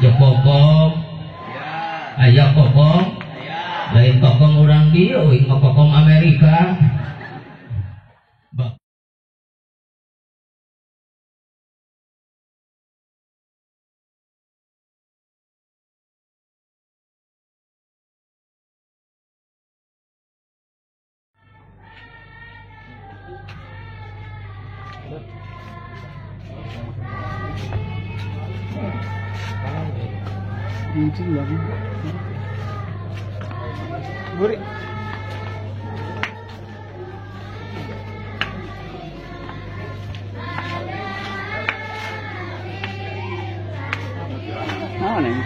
Kokom aya kokom lain kokom urang dieu euy mah kokom Amerika. Buri. Mana ini?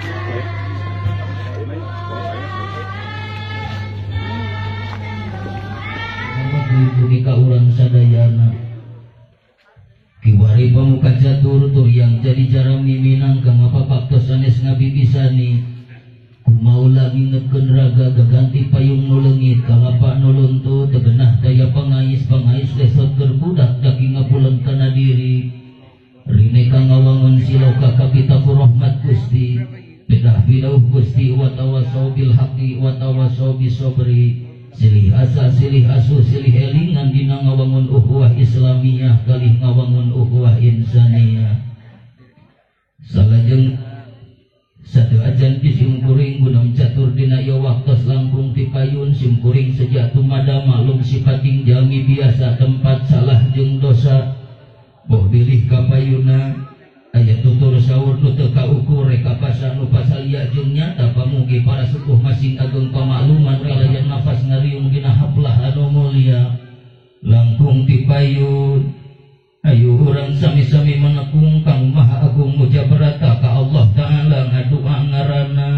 Bumi ka urang sadayana. Kiwari pamuka catur tur yang jadi jarami minang kang apa paktos sanes ngabibisani. Kumaula ngingetkeun raga gaganti payung nu leungit kalapa nu luntuh teu genah daya pangais pangais lesot keur budak daging ngapuleung kana diri. Rine kang ngawangun siloka kapita ku rahmat Gusti. Bedah bidauh Gusti wa tawasau bil haqqi wa tawasau bis sabri. Silih asa silih asuh silih elingan dina ngawangun ukhuwah Islamiyah kalih ngawangun ukhuwah insaniyah. Salajeng satu ajan ti simkuring gunung catur dina ieu waktos langkung ti payun simkuring sejak tumada maklum sipating jalmi biasa tempat salah jeung dosa. Boh bilih ka payuna aya tutur saur nu teu kaukur rek kapasa nu pasalia jeung nyata pamugi para sepuh masing ageng pamakluman kalayan nafas ngariung dina haplah anu mulia langkung ti payun. Ayo urang sami-sami menekung kang Maha Agung mujabarata ka Allah Ta'ala ngadua ngaranna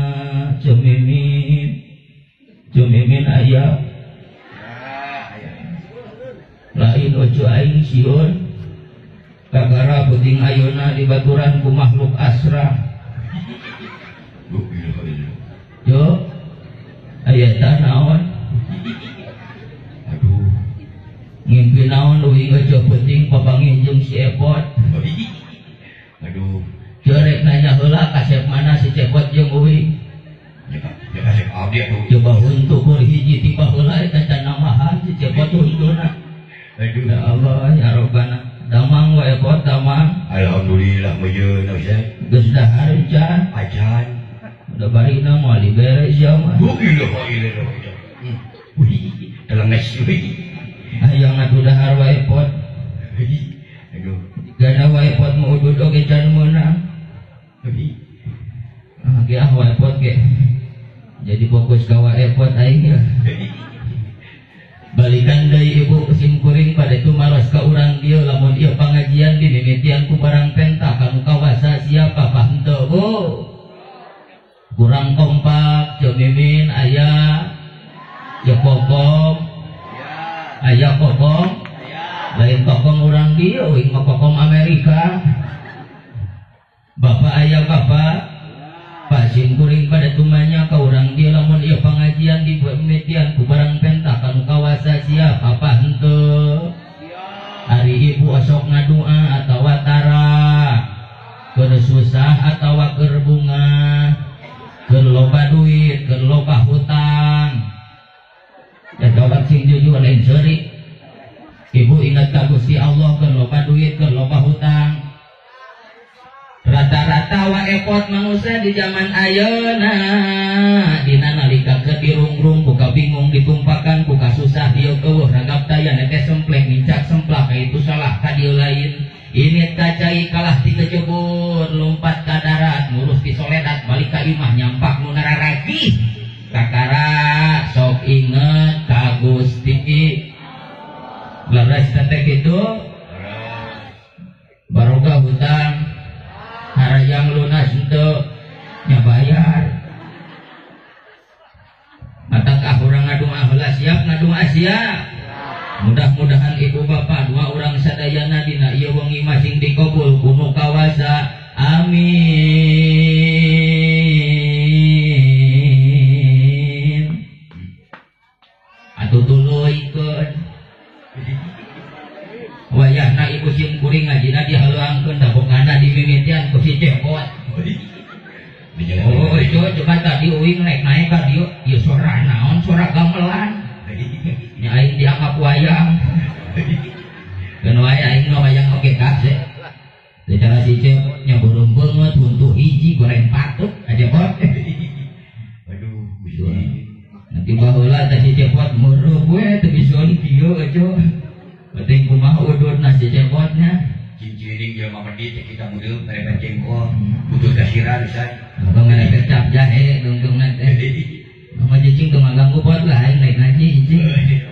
Cemimin. Cemimin aya lain ojo aing sieun kakara penting ayeuna dibaturan ku makhluk asrah. Yo aya tah naon? Aduh ngimpi naon leuwih ojo penting papanggih jeung si Epot. Aduh jorek nanya heula kasep mana si Cepot jeung uwi. Ya kasep abdi atuh. Coba huntu kur hiji ti baheula eta can namahan si Cepot huntuna. Aduh ya Allah ya Rabbana. Damang wa Epot damang. Alhamdulillah mejeun Ustaz. Geus dahar can. Acan. Udah barina moal dibere sia mah. La ilaha illallah. Wih, telenges wih. Hayang atuh dahar wa Epot. Aduh. Gana wa Epot mah udud oge can meunang. Ah ge ah wa Epot ge. Jadi fokus ka wa Epot aing ya. Balikan deui ibu simkuring pada tumaros ka urang dieu lamun ieu pangajian dimimitian ku barang penta kanu kawasa siapa paham teu Bu? Kurang kompak Cemimin aya Kokom aya kokom lain kokom urang dieu euy mah kokom Amerika. Bapak aya bapak Pak simkuring pada tumanya ka urang dieu lamun ieu pangajian dimimitian ku barang penta kanu kawasa siapa apa henteu? Ari ibu osok ngadua atawa tara keur susah atawa keur bunga keur loba duit keur loba hutang. Ya jawab sing jujur lain seuri. Ibu ingat ka Gusti Allah keur loba duit keur loba hutang. Rata-rata wa Epot manusia di zaman ayeuna dina nalika keur dirungrung buka bingung ditumpakan buka susah dieu keueuh ragap taya teh sempleng nincak semplak itu salah ka dieu lain. Ini kacai kalah ti kecebur lompat ka darat ngurus ti soledat balik ka imah nyampak nu nararagih kakara sok inget ka Gusti. Leres teh kitu baroga hutang harayang lunas henteu nya bayar. Matak ah urang ngadua heula siap ngadua siap. Mudah-mudahan ibu bapak dua urang sadayana dina ieu wengi masing dikabul ku nu kawasa. Amin. Atuh tuluykeun. Wayahna ibu simkuring ngajina dihaleuangkeun da bongana dimimitian ku si Cepot. uing naik naik ka dieu ieu suara naon suara gamelan nya aing dianggap wayang keun wae aing mah wayang oge kabeh secara si Cepot nya burung beungeut huntu hiji goreng patut aja pot aduh nanti baheula teh si Cepot meureub we teu bisa kieu aja penting kumaha ududna si Cepotnya cinciring jelema medit kita meureub mereka jengkol butuh kasiran bisa abang mereka cap jahe dungdungna teh mama cicing teu ngaganggu pot lah aing naik ngaji cicing.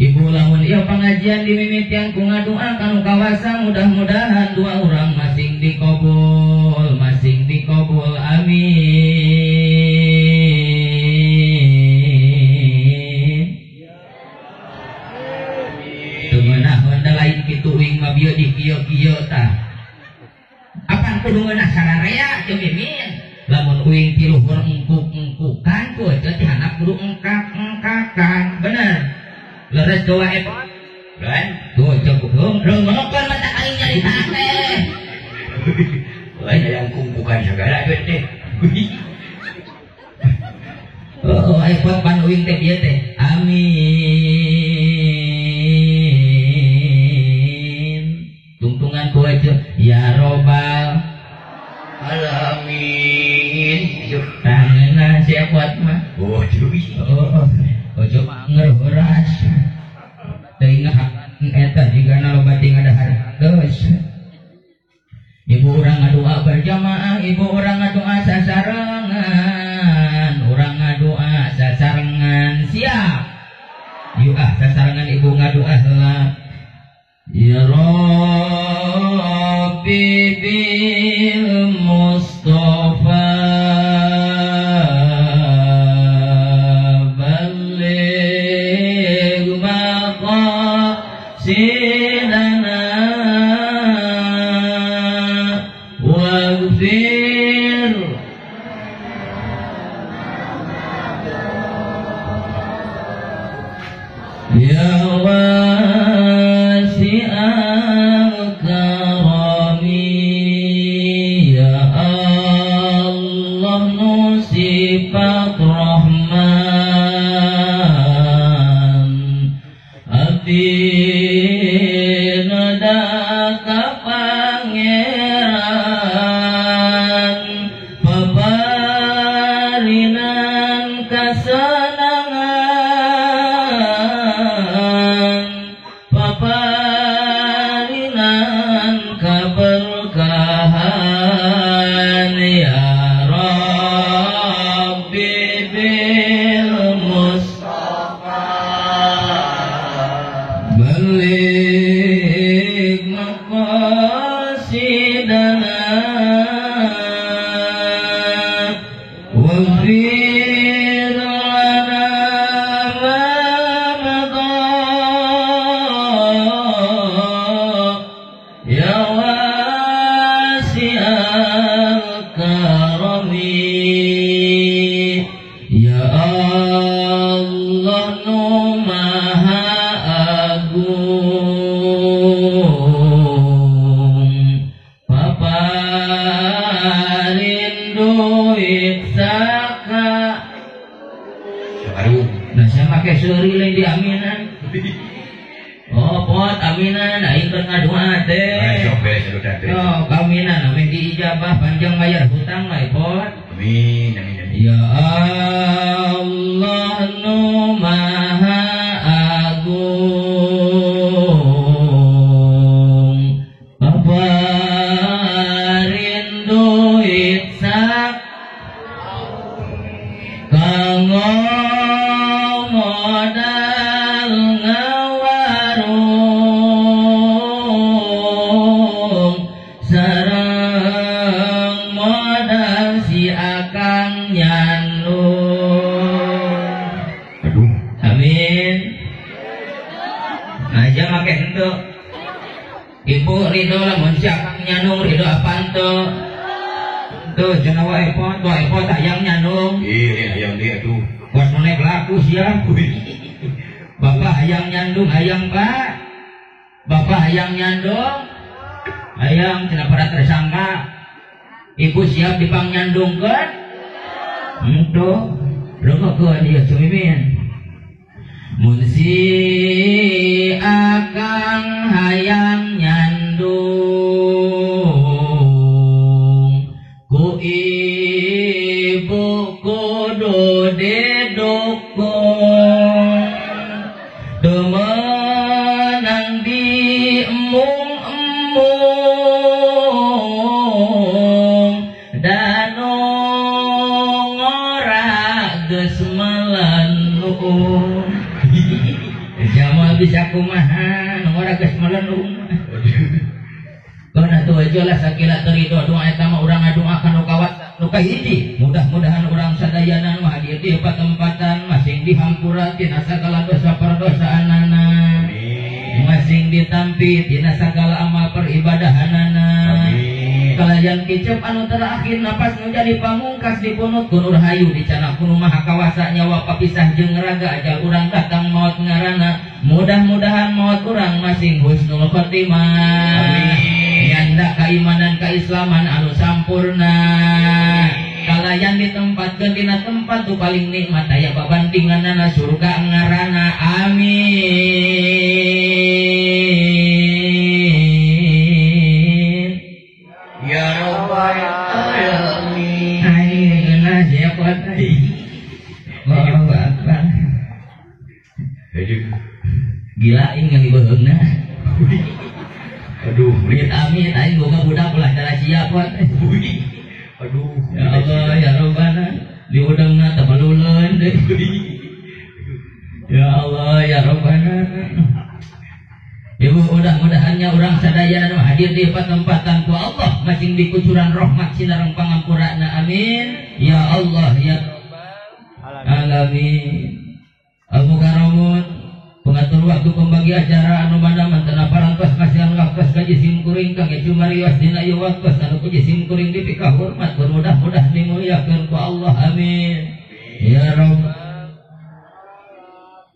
Ibu lamun ieu pangajian dimimitian ku ngadua kanu kawasa mudah-mudahan dua urang masing dikabul amin. Teu ngeunah da lain kitu uing mah bieu di kieu-kieu tah. Apan kudu ngeunah sararea teu mimin. Lamun uing ti luhur engkuk-engkukan ku teh ti handap kudu engkak-engkakan. Bener. Leres doa epot kan tuh cukup rungokkeun mata aing nyarita teh lain yang kumpukan segala teh oh epot pan uing teh bieu teh amin tungtungan ku aja ya robbal alamin tangeuna si epot mah oh oh ojo ngeruras teuing eta jigana loba ting adahar geus. Ibu urang ngadua berjamaah, ibu urang ngadua sasarengan, urang ngadua sasarengan siap. Yuk ah sasarengan ibu ngadua heula. Ya Rabbi bil Mustafa maqasidana waghfir ya wasi'al karami ya Allah nusifat rahman abdi ka pangeran paparinan kasenangan paparinan kaberkahan ya Rabbi bil Mustafa baligh maqasidana waghfir lana ma madha ya wasi'al karami ya Allah nu maha agung paparin duit saka baru nah saya make seuri lain di aminan oh pot aminan aing keur ngadua teh sok beres saludan teh oh aminan amin diijabah panjang bayar hutang mah pot amin amin amin ya Allah nu maha agung paparin duit sak kanggo modal ngawarung sareng modal si akang nyandung. Aduh amin. Nah aja make henteu ibu ridho lamun si akang nyandung ridho apaan teu tuh cenah wae pot wae pot hayang nyandung iya hayang deui atuh buat naik laku siap. Bapak hayang nyandung hayang pak bapak hayang nyandung hayang cenah para tersangka ibu siap dipang nyandungkeun Henteu reukeun ieu sumimin. Mun si akang hayang nyandung ku ibu kudu didukung teu meunang diemung-emung danu ngora geus melenung. Jamal bisa kumaha ngora geus melenung. Kana tuh jelas sakila terido doa eta mah urang ngadoakan nu kawat nu kahiji. Mudah-mudahan urang sadayana nu hadir di patempatan masing dihampura tina sagala dosa perdosaanana. Masing ditampi tina sagala amal peribadahanana. Kalayan kicep anu terakhir napas nu jadi pamungkas dipunut ku nur hayu dicanak ku nu maha kawasa nyawa papisah jeung raga ajal urang datang maot ngaranna. Mudah-mudahan maot urang masing husnul khotimah. Nyanda keimanan keislaman anu sampurna. Kalayan ditempatkeun dina tempat tu paling nikmat aya babandinganana surga ngaranna. Amin. Ya Rabbal alamin. Ayeuna siapa tadi? Allahu Akbar. Gila aing ngalibeheungna. Aduh, amit amit aing boga budak ulah cara siap we. Aduh, ya Allah ya Rabbana, diudangna teh baluleun deui. Ya Allah ya Rabbana. Ibu mudah-mudahannya urang sadayana nu hadir di patempatan ku Allah masing dikucuran rahmat sinareng pangampurana. Amin. Ya Allah ya Rabbal alamin. Al-Mukarramun pengatur waktu pembagi acara anu mana mantena parantos kasihan waktos gaji simkuring kang cumarios dina ieu waktos anu puji simkuring dipikahormat mudah-mudahan dimuliakeun ku Allah. Amin. Ya Rabbal.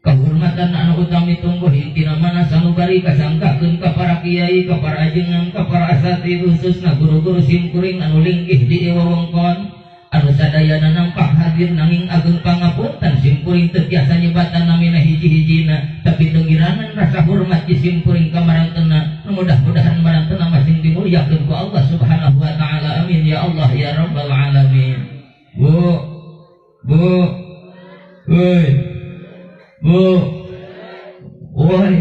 Kehormatan anu utami tungguh intina mana sanubari kasangkakeun ka para kiai, ka para ajengan, ka para asatid khususna guru-guru simkuring anu linggih di wewengkon anu sadayana nampak hadir nanging ageung pangapunten simkuring teu tiasa nyebatan namina hiji-hijina tapi teu rasa hormat di simkuring ka marantena mudah-mudahan marantena masing dimuliakeun ku Allah Subhanahu wa taala. Amin ya Allah ya Rabbal alamin. Bu, bu, euy, bu, oi,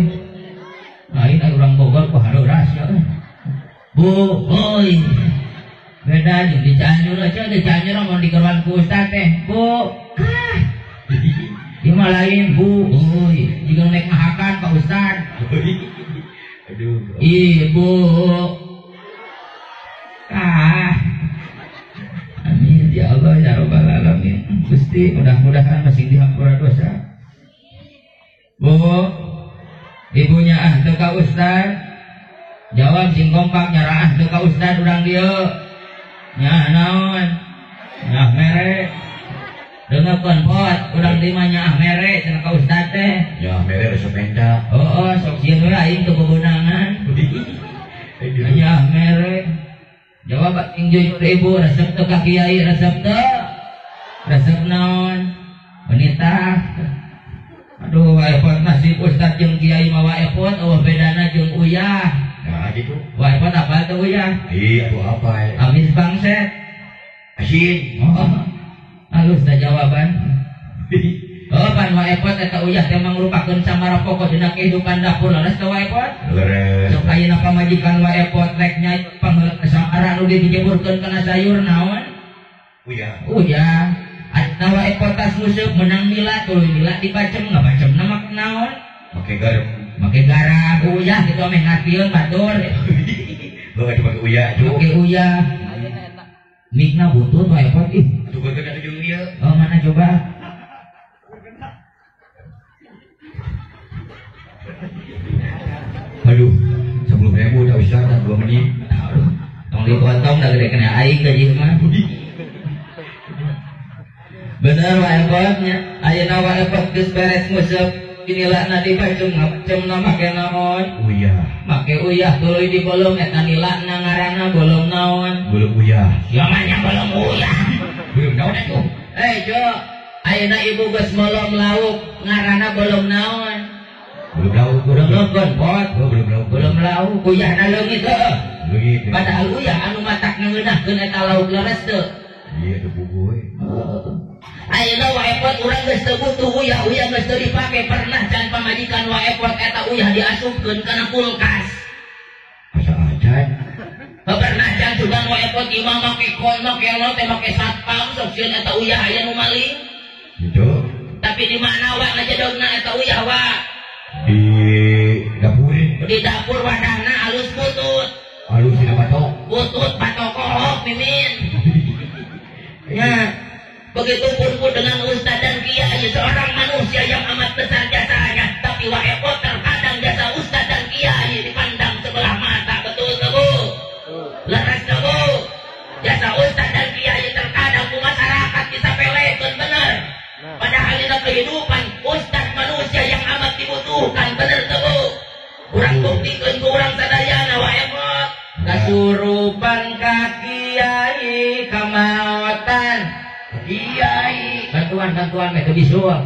lain orang Bogor ku haruras ya. Bu, oi, beda jeung di Cianjur aja, di Cianjur mun digeroan ku ustad teh, bu, kah, ieu mah lain bu, oi, jiga naik mahakan Pak Ustad. Aduh, ibu, kah, amin ya Allah ya Rabbal alamin. Gusti mudah-mudahan masing dihampura dosa. Bu, ibunya ah teu ka ustad. Jawab sing kompak nyaraah teu ka ustad urang dieu. Nyah naon? Nyah mere. Dengekeun pot urang di mah nyaah mere cenah ka ustad teh. Nyah mere resep enda. Heeh, sok sieun we aing teu bebenangan. Nyah mere. Jawab sing jujur ibu resep teu ka kiai resep teu? Resep naon? Wanita. Aduh, epot nasib ustad jeung kiai mawa epot eueuh bedana jeung uyah. Nah, gitu. Wah, epot apa tuh uyah? Iya, atuh apa? Amis bangset. Asin. Oh, halus dah jawaban. Oh, pan wa epot eta uyah teh mangrupakeun samara pokok dina kehidupan dapur. Leres teh wa epot? Leres. Sok ayeuna pamajikan wa epot rek nyai pangheuleuh samara nu dijeburkeun kana sayur naon? Uyah. Uyah. Atawa epotas nguseup menang nila tuluy nila dibacem ngabacemna make naon? Make garam. Make garam uyah kitu meh ngatieun batur. Heuh atuh make uyah atuh. Make uyah. Mikna butut wae epot ih. Atuh beuteung atuh jeung ieu. Oh mana coba? Aduh, 10.000 tak usah dah 2 menit. Aduh, tong dipotong da gede kena aing gaji mah. Bener wa epotnya, ayeuna wa epot geus beres nguseup, nilana dibacem ngabacemna make naon? Uyah. Make uyah tuluy dibolong eta nilana ngaranna bolong naon? Bolong uyah. Sia mah nya bolong uyah. Belum naon atuh. Eh, Jo, ayeuna ibu geus molom lauk, ngaranna belum naon? Belum lauk, belum lauk, pot. Belum lauk, belum lauk. Uyahna leungit heuh. Leungit. Padahal uyah anu matak ngeunahkeun eta lauk leres teu. Iya teu puguh we. Ayeuna waepot urang geus teu butuh uyah, uyah geus teu dipake pernah can pamajikan waepot eta uyah diasupkeun kana kulkas. Asa acan. Pernah can sugan waepot imah make kono kelo teh make satpam sok sieun eta uyah aya nu maling. Henteu. Tapi di mana wa ngajedogna eta uyah wa? Di dapur. Di dapur wadahna alus butut. Alus dina batok. Butut batok kohok mimin. Ya. Begitu pun dengan ustaz dan kiai, seorang manusia yang amat besar jasanya, tapi waepot terkadang jasa ustaz dan kiai dipandang sebelah mata, betul tak bu? Leres tak bu? Jasa ustaz dan kiai terkadang ku masyarakat bisa pelekeun bener. Padahal dalam kehidupan ustaz manusia yang amat dibutuhkan, bener tak bu? Urang buktikeun ku urang sadayana waepot. Kasurupan ka kiai kamaotan. Kiai bantuan itu visual.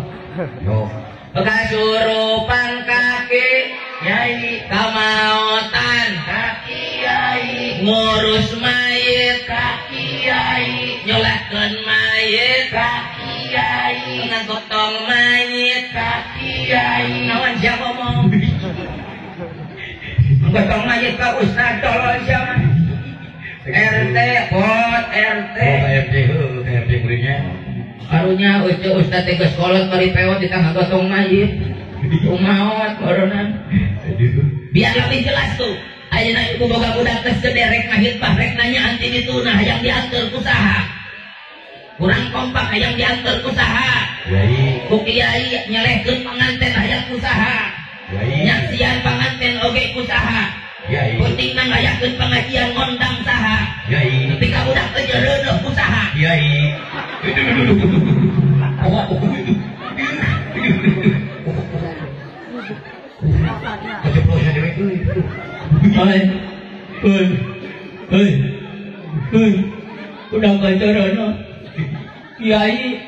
Yo. Kasurupan kaki kiai kamaotan kaki kiai ngurus mayit kaki kiai nyolatkeun mayit kaki kiai ngagotong mayit kaki kiai naon sia ngomong gotong mayit ka ustad tolol sia mah. RT pot RT. Oh, RT heuh, RT muridnya. Karunya uce ustad teh geus kolot bari pewot di tangga gotong mayit. Kumaot boronan. Biar lebih jelas tuh. Ayeuna ibu boga budak geus gede rek ngahitbah rek nanya anti ditunah hayang dianteur ku saha. Kurang kompak hayang dianteur ku saha. Kiai. Ku kiai nyelehkeun panganten hayang ku saha. Kiai. Nyaksian panganten oge ku saha. Kiai. Pentingna ngayakeun pengajian ngondang saha. Kiai. Nepi ka budak teh reuneuh ku saha. Kiai. Keceplosan dewe euy. Oi. Oi. Oi. Oi. Udah bacarono. Kiai.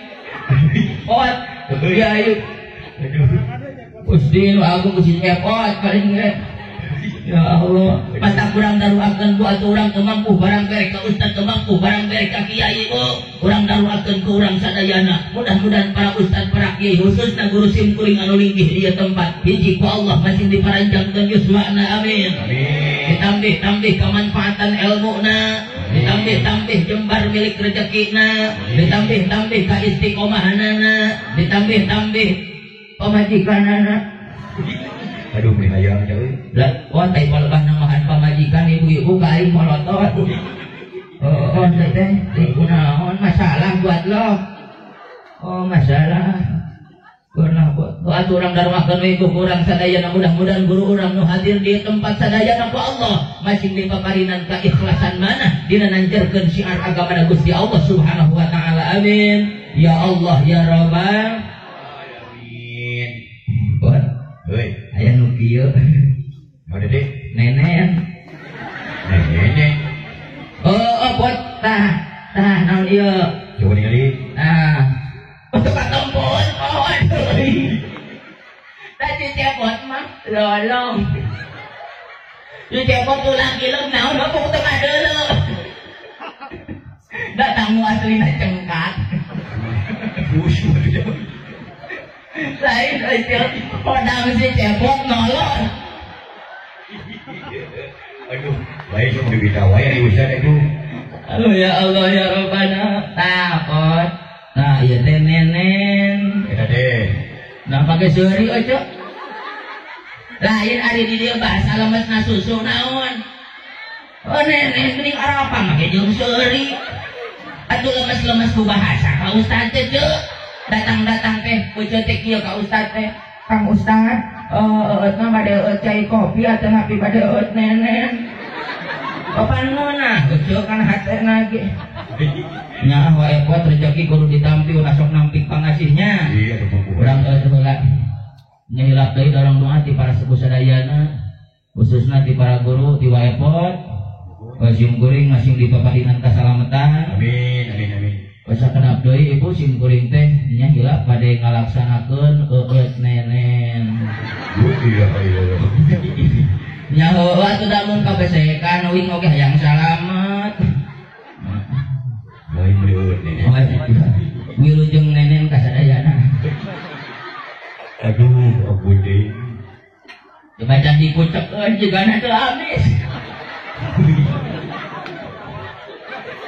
Ot. Kiai. Gusti nu agung Gusti epot paling ge. Ya Allah, mata kurang daruakeun ku atuh urang teu mampu barang bere ka ustad teu mampu barang bere ka kiai bu. Urang daruakeun ku urang sadayana. Mudah-mudahan para ustad, para kiai khususna guru sim kuring anu linggih di ieu tempat hiji ku Allah masing diparanjangkeun yuswana amin. Amin. Ditambih-tambih kemanfaatan ilmuna, ditambih-tambih jembar milik rezekina, ditambih-tambih ka istiqomahanana, ditambih-tambih pamajikanana. Aduh, beli hayang jauh. Lah, oh teh palebah namahan pamajikan ibu-ibu ka aing molotot. Oh, teh teh kunaon masalah buat lo. Oh, masalah. Pernah buat atuh urang darmakeun we ku urang sadayana mudah-mudahan guru urang nu hadir di tempat sadayana ku Allah masing dipaparinan keikhlasan mana dina nanjerkeun syiar agama Gusti Allah Subhanahu wa taala. Amin. Ya Allah ya Rabbal alamin. Buat heuy, aya nu kieu. Naon deui? Nenen. Nenen. Oh, pot tah. Tah naon ieu? Coba ningali. Tah. Untuk katempoan pohon. Tadi cepot mah lolong. Ieu cepot tulang kileung naon apa teu kadeuleu. Datang nu aslina cengkak. Lain aja podang si cepot nolong. Aduh, lain cuma dibita wae di ustad itu. Aduh ya Allah ya Rabbana. Tah pot. Nah, ieu teh nenen. Eta teh. Nah, pake seuri ojo. Lain ari di dieu bahasa lemesna susu naon. Oh nenen geuning arapa make jeung seuri. Atuh lemes-lemes ku bahasa ka ustad teh teu. Datang-datang teh uceu teh kieu ka ustad teh. Kang ustad, eueut mah bade eueut cai kopi atau hapi bade eueut nenen. Kapan nona uceu kan hatena ge. Nya wae kuat rezeki kudu ditampi ulah sok nampik pangasihnya. Iya tuh urang geus heula. Nya hilap deui dorong doa ti para sepuh sadayana, khususna ti para guru ti waepot. Sim kuring masing dipapadinan kasalametan. Amin amin amin. Sakrama Hilap deui ibu sim kuring teh nya hilap bade ngalaksanakeun eueut nenen. Iya iya. Nya heueuh atuh da mun kabesekan uing oge hayang salamet. Lain eueut nenen. Wilujeng nenen ka sadayana. Aduh, ampun deui. Dibaca dikucekeun jigana teu amis.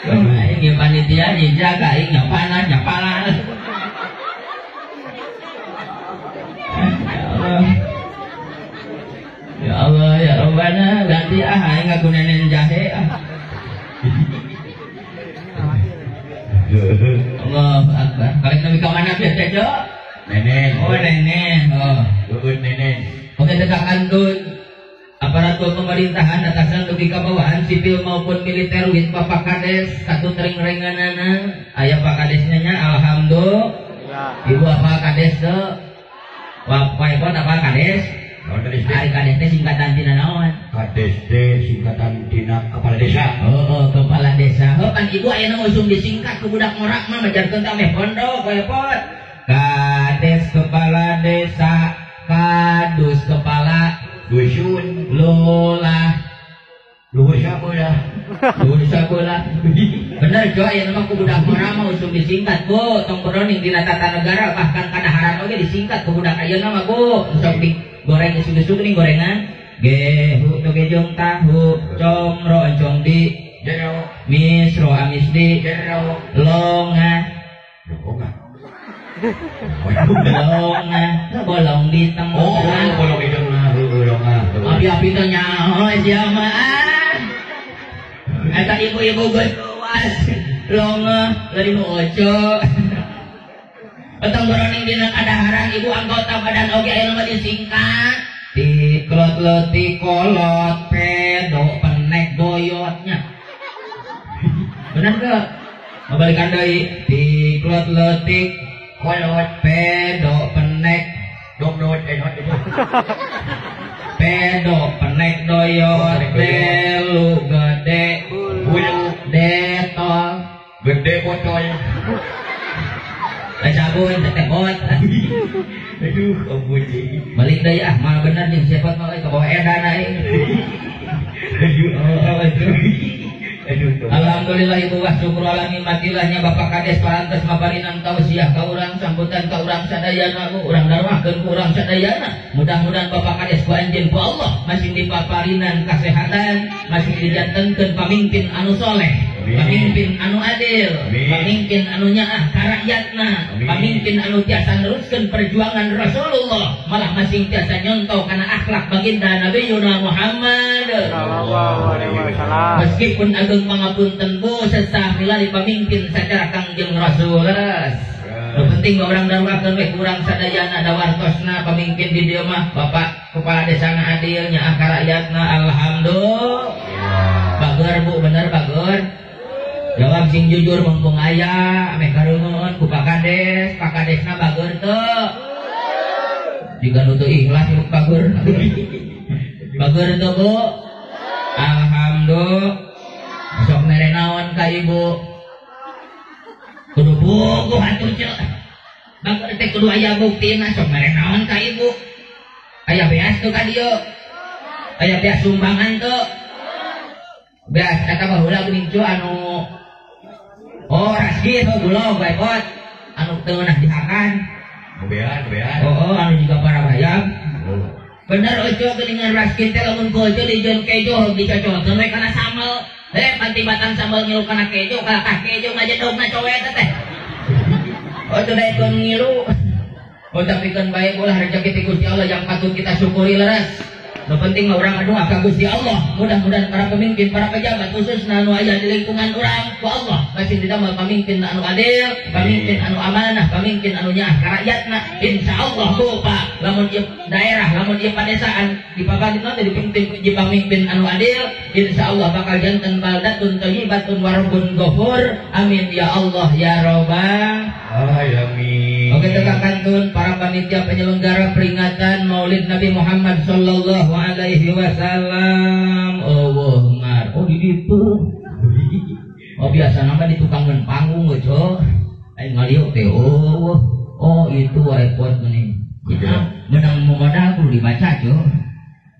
Aing panitia dijaga aing nyapanas nyapalan. Ya Allah. Ya Allah ya Rabbana ganti ah aing ngagunenen jahe ah. Allahu Akbar. Balik nabi ka mana bieu teh, Jo? Nenen. Oh, nenen. Oh, eueut nenen. Oke, tegakan tuh aparatur pemerintahan atasan dugi ka bawahan sipil maupun militer wit Bapak Kades satu tering-renganana aya Pak Kadesnya nya alhamdulillah. Ibu apa Kades teu? Bapak Ibu apa Kades? Ari Kades teh singkatan tina naon? Kades teh singkatan tina kepala desa. Oh, kepala desa. Heuh pan ibu ayeuna usum disingkat ku budak morak mah majarkeun teh meh pondok poe-poe. Kades kepala desa, kadus kepala dusun, lola luhur sabola, luhur sabola. Bener jo aya mah ku budak ngora mah usum disingkat bu, tong boroning dina tata negara bahkan kadaharan oge disingkat ku budak ayeuna mah bu. Sok digoreng isuk-isuk nih gorengan. Gehu toge jong tahu, comro oncong di jero, misro amis di jero, longa longa. Bolong, bolong di tengah. Oh, bolong di tengah, bolong. Api-api teh nyaho jamaah. Eta ibu-ibu geus luas, longa dari nu ojo. Petang boroning dina kadaharan ibu anggota badan oge aya nu disingkat. Tiklot leutik kolot pedo penek doyotnya. Bener teu? Mabalikan deui tiklot leutik kolot pedo penek dongdot enot itu pedo penek doyot delu gede bulu detol gede botol sabun teteh bot. Aduh ampun deui balik deui ah mah bener jeung sepot mah euy ka bawa edan aing. Aduh aduh. Alhamdulillah ibu wah syukur ala nikmatilahnya Bapak Kades parantos maparinan tausiah ka urang sambutan ka urang sadayana ku urang darwahkeun ku urang sadayana. Mudah-mudahan Bapak Kades ku anjeun ku Allah masih dipaparinan kasehatan, masih dijantenkeun pamimpin anu soleh, pamimpin anu adil, pamimpin anu nyaah ka rakyatna, pamimpin anu tiasa neruskeun perjuangan Rasulullah, malah masih tiasa nyontoh kana akhlak baginda Nabiyuna Muhammad sallallahu alaihi wasallam. Meskipun ageng pangapunten bu sesah milari pamimpin sacara Kangjeng Rasul. Nu penting mah urang darwakeun we kurang sadayana dawartosna pamimpin di dieu mah Bapak kepala desana adil nyaah ka rakyatna alhamdulillah. Bager bu bener bager. Jawab sing jujur mumpung aya ameh kareungeun ku Pak Kades, Pak Kadesna bager teu? Jiga nu teu ikhlas ieu bager. Bager teu bu? Alhamdulillah. Sok mere naon ka ibu? Kudu buku atuh ceu. Bager teh kudu aya buktina sok mere naon ka ibu? Aya beas teu ka dieu? Aya beas sumbangan teu? Beas eta baheula geuning ceu anu oh raskin oh gulog bae pot anu teu ngeunah dihakan. Beas beas. Oh, anu juga para bayam. Bener ojo geuningan raskin teh lamun ku ojo dijeun kejo dicocokeun we kana sambel. Panti batang sambal ngilu kana kejo, kalakah kejo ngajedogna cowe eta teh. Oh, teu daekeun ngilu. Oh, tapi keun bae ulah rezeki ti Gusti Allah yang patut kita syukuri leres. Nu penting mah urang ngadoa ka Gusti Allah. Mudah-mudahan para pemimpin, para pejabat khususna anu aya di lingkungan urang ku Allah masih didamel pamimpin anu adil, pamimpin anu amanah, pamimpin anu nyaah ka rakyatna. Insyaallah bu Pak, lamun ieu daerah, lamun ieu padesaan dipabadina teh dipimpin ku pamimpin anu adil, insyaallah bakal janten baldatun thayyibatun wa rabbun ghafur. Amin ya Allah ya Rabbal alamin. Oke, tekan para panitia penyelenggara peringatan Maulid Nabi Muhammad sallallahu alaihi wasallam. Oh, ngar. Oh, di ditu. Oh, biasa nama di tukangan panggung ojo. Aing ngaliuk teh oh itu repot meuning. Menang modal kudu dibaca cuy.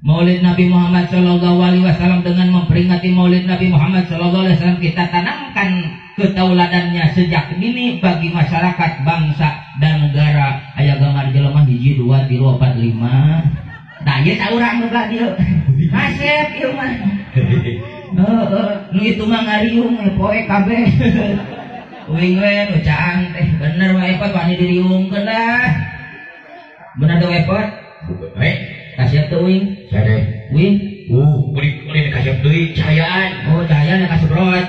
Maulid Nabi Muhammad Shallallahu Alaihi Wasallam dengan memperingati Maulid Nabi Muhammad Shallallahu Alaihi Wasallam kita tanamkan ketauladannya sejak dini bagi masyarakat, bangsa dan negara. Aya gambar jelema 1 2 3 4 5. Nah ieu saurang nu ka dieu. Kasep ieu mah. Heeh, nu itu mah ngariung poe kabeh. Uing we nu caang teh bener wae pot wani diriungkeun lah. Bener teu epot? Eh, kasep teu uing? Sade. Uing? Kuring kasep deui cahayaan. Oh, cahayaan kasebrot.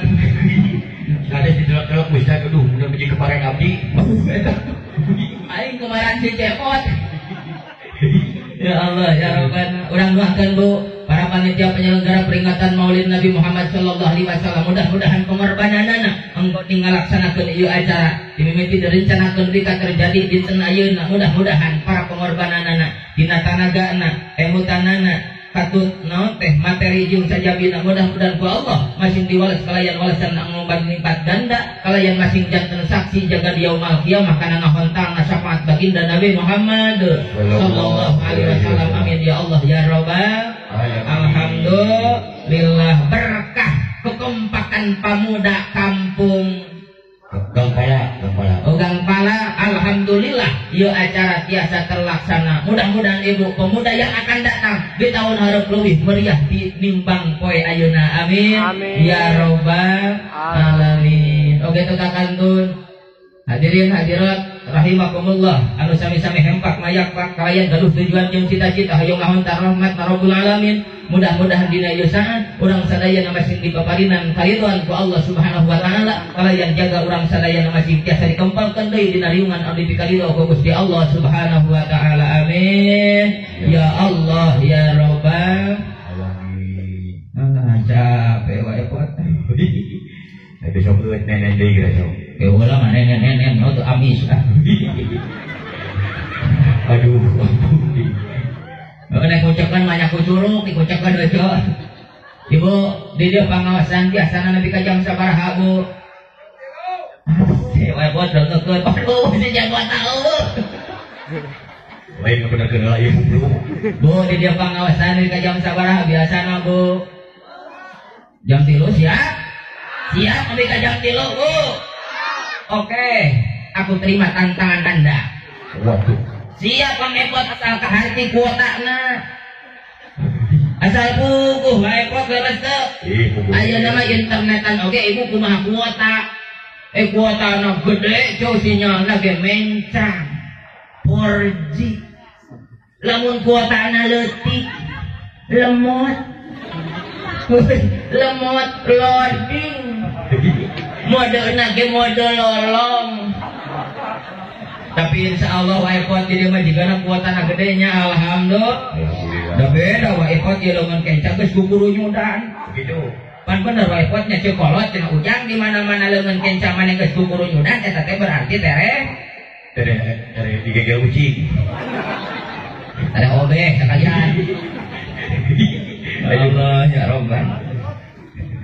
Sade didelok-delok bisa aduh mun biji kemarin abdi. Aing kemarin si cepot. Ya Allah, ya Rabbana. Urang doakeun Bu, para panitia penyelenggara peringatan Maulid Nabi Muhammad sallallahu alaihi wasallam, mudah-mudahan pengorbananana engkau tinggal laksanakeun ieu acara dimimiti direncanakeun rika terjadi dinten ayeuna, mudah-mudahan para pengorbananana dina tanagana, emutanana, katut naon teh materi jeung sajabina, mudah-mudahan ku Allah masing diwales kalayan walesan anu lipat ganda, kalayan masing janten saksi jaga di yaumul qiyamah kana ngahontang syafaat baginda Nabi Muhammad sallallahu alaihi wasallam. Amin ya Allah ya Rabbal. Alhamdulillah, berkah kekompakan pemuda kampung Gangpala. Alhamdulillah ieu acara tiasa terlaksana. Mudah-mudahan ibu pemuda yang akan datang di tahun hareup leuwih meriah tinimbang poe ayeuna. Amin. Amin ya robbal alamin. Oke teu kantun. Hadirin hadirat rahimakumullah, anu sami-sami hempak mayak pak kalayan gaduh tujuan jeung cita-cita hayang ngahontar rahmat Rabbul alamin. Mudah-mudahan dina ieu saat urang sadayana masing dipaparinan karidhoan ku Allah Subhanahu wa taala, kalayan jaga urang sadayana masing tiasa dikempalkeun deui dina riungan anu dipikaridho ku Gusti Allah Subhanahu wa taala. Amin ya Allah ya Rabbal alamin. Ah, capek wae pot. Besok duit nenek deui geus. Ulah mah nenek-nenek no tuh amis. Aduh. Nek kucekan banyak kucuruk, dikucekan we cok. Ibu, di dieu pangawasan biasana nepi ka jam sabaraha, Bu? Wae bot dengkeun. Aduh, si jagoan tahu. Lain bener-bener lah ibu, Bu. Bu, di dieu pangawasan nepi ka jam sabaraha biasana, Bu? Jam 3 siap? Siap nepi ka jam 3, Bu. Oke, aku terima tantangan Anda. Waduh. Siap pangepot asal kaharti kuotana. Asal puguh wae pot leres teu. Ayeuna mah internetan oge ibu kumaha kuota. Kuotana gede jauh sinyalna ge mencang. 4G. Lamun kuotana leutik, lemot. Lemot loading. Modena ge mode lolong. Tapi insya Allah wae pot di dieu mah jigana kuotana gede nya, alhamdulillah. Da beda wae pot ieu leungeun kenca geus kukurunyudan. Gitu. Pan bener wae pot nya ceu kolot cenah ujang di mana-mana leungeun kenca maneh geus kukurunyudan eta teh berarti tereh tereh tereh digegel ucing. Tereh obeh sakalian. Allah ya Rabbal.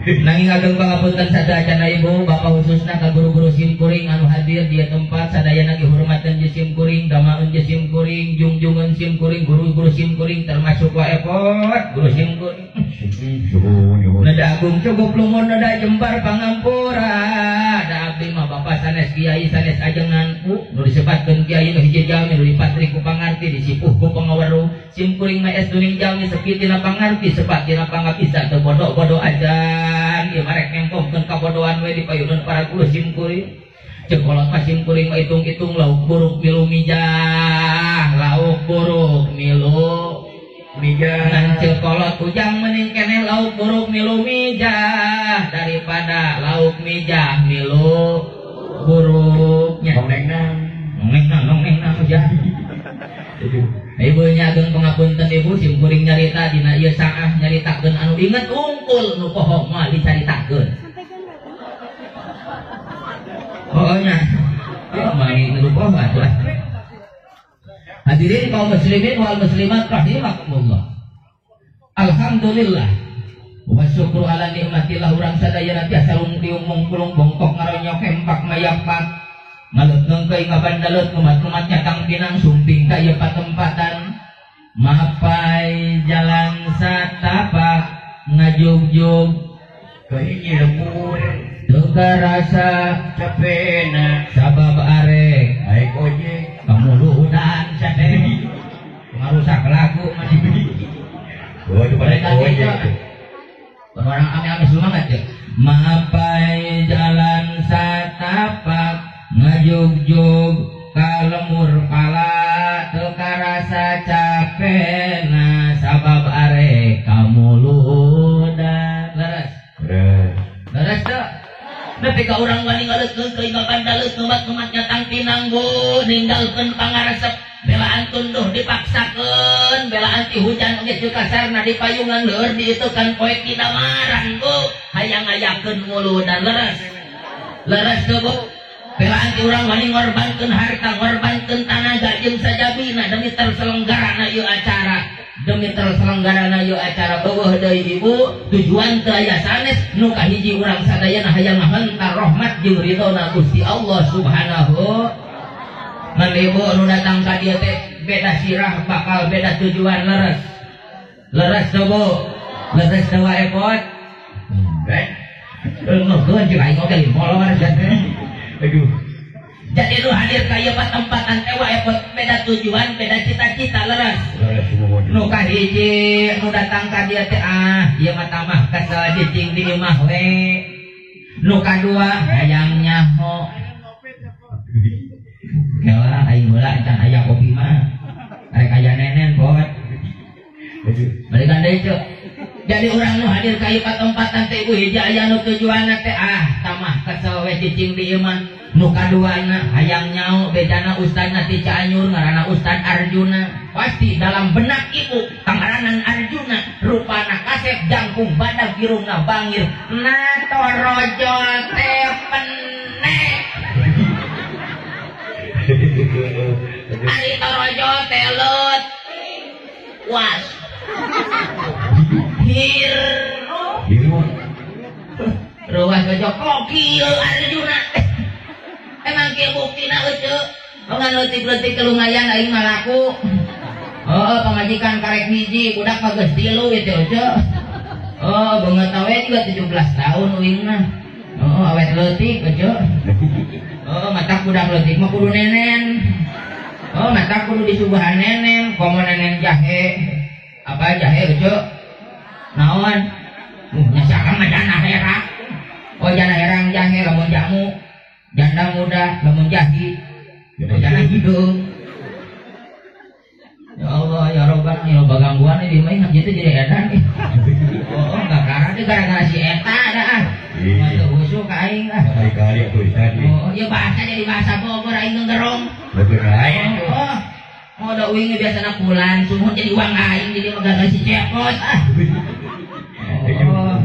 Nanging ageng pangapunten sadayana ibu bapak khususna ka guru-guru simkuring anu hadir di tempat sadayana dihormatkeun jeung simkuring, damaeun jeung simkuring, jungjungeun simkuring, guru-guru simkuring termasuk wae pot guru simkuring. Nada agung cukup lumur nada jembar pangampura. Da abdi mah bapak sanes kiai sanes ajengan nu disebatkeun kiai nu hiji jalmi nu dipatri ku pangarti disipuh ku pangaweruh. Simkuring mah es duning jalmi sepi tina pangarti sepat tina pangabisa teu bodoh-bodoh aja. Ieu marek nempongkeun kabodohan we di payuneun para guru simkuring. Ceuk kolot mah simkuring mah hitung-hitung lauk buruk milu mijah, lauk buruk milu mijah. Ngan ceuk kolot ujang mending keneh lauk buruk milu mijah daripada lauk mijah milu buruknya. Nongneng nongneng ujang. Ibu nya ageng pangapunten ibu simkuring nyarita dina ieu saah nyaritakeun anu inget ungkul nu poho moal dicaritakeun. Oh nya. Oh mani nu poho atuh. Hadirin kaum muslimin wal muslimat rahimakumullah. Alhamdulillah wa syukru ala nikmatillah urang sadayana tiasa diumung kulung bongkok ngaronyok hempak mayapak. Ngalut ngengkeuy ngabandalut ngumat-ngumat nyatang pinang sumping ka ieu patempatan. Mapai jalan satapak ngajugjug kahiji lembur teu karasa capena sabab arek naik ojek kamuludan sate ngarusak lagu masih waduh naik ojek orang ame-ame semangat ya. Mapai jalan satapak ngajugjug ka lemur pala teu karasa capena sabab arek kamuludan. Leres leres teu nepi ka urang wani ngaleutkeun keuing ngabandalut ngumat-ngumat nyatang pinang bu ninggalkeun pangaresep belaan tunduh dipaksakeun belaan ti hujan oge teu kasarna di payungan leur diitukan poek dina marang bu hayang ngayakeun muludan. Leres leres teu bu belaan ti urang wani ngorbankeun harta ngorbankeun tanaga jeung sajabina demi terselenggarana ieu acara demi terselenggarana ieu acara beueuh deui ibu tujuan teu aya sanes nu kahiji urang sadayana hayang ngahentar rahmat jeung ridhona Gusti Allah Subhanahu. Ngan ibu nu datang ka dieu teh beda sirah bakal beda tujuan. Leres leres teu bu leres teu wae pot eh ngeukeun jeung aing oge molor teh. Aduh. Jadi nu hadir ka ieu patempatan teh wae pot beda tujuan beda cita-cita. Leres nu kahiji nu datang ka dieu teh ah ieu mah tamah kesel cicing di imah we. Nu kadua hayang nyaho kela aing heula encan aya kopi mah arek aya nenen pot balikan deui ceu. Jadi urang nu hadir ka ieu patempatan teh ibu hiji aya nu tujuanna teh ah tamah kesel we cicing di imah. Nu kaduana hayang nyao bejana ustadna ti Cianjur ngaranna Ustad Arjuna. Pasti dalam benak ibu pangaranan Arjuna rupana kasep jangkung badag irungna bangir na torojol teh penek ari torojol teh leut was hiru ruas bejok kok kieu Arjuna. Emang kieu buktina euceu ngan leutik-leutik kelumayan aing mah laku. Oh pamajikan karek hiji budak mah geus tilu ieu teh euceu. Oh beungeut we juga 17 tahun uing mah. Oh awet leutik euceu. Oh matak budak leutik mah kudu nenen. Oh matak kudu disuguhan nenen komo nenen jahe. Apa jahe euceu? Naon? Nya siapa mah jana herang. Oh jana herang jahe lamun jamu. Janda muda lamun jahi janda hidung. Ya Allah ya Robbana ya loba gangguan di mah gitu jadi edan. Oh enggak karena gara-gara si eta dah ah. Mah teu husu ka aing ah. Kali-kali atuh Ustaz. Oh ieu bahasa jadi bahasa Bogor aing ngerong. Bener aing. Oh oh da uing biasana kulan sumuhun jadi uang aing jadi mah gara-gara si cepot ah. Oh.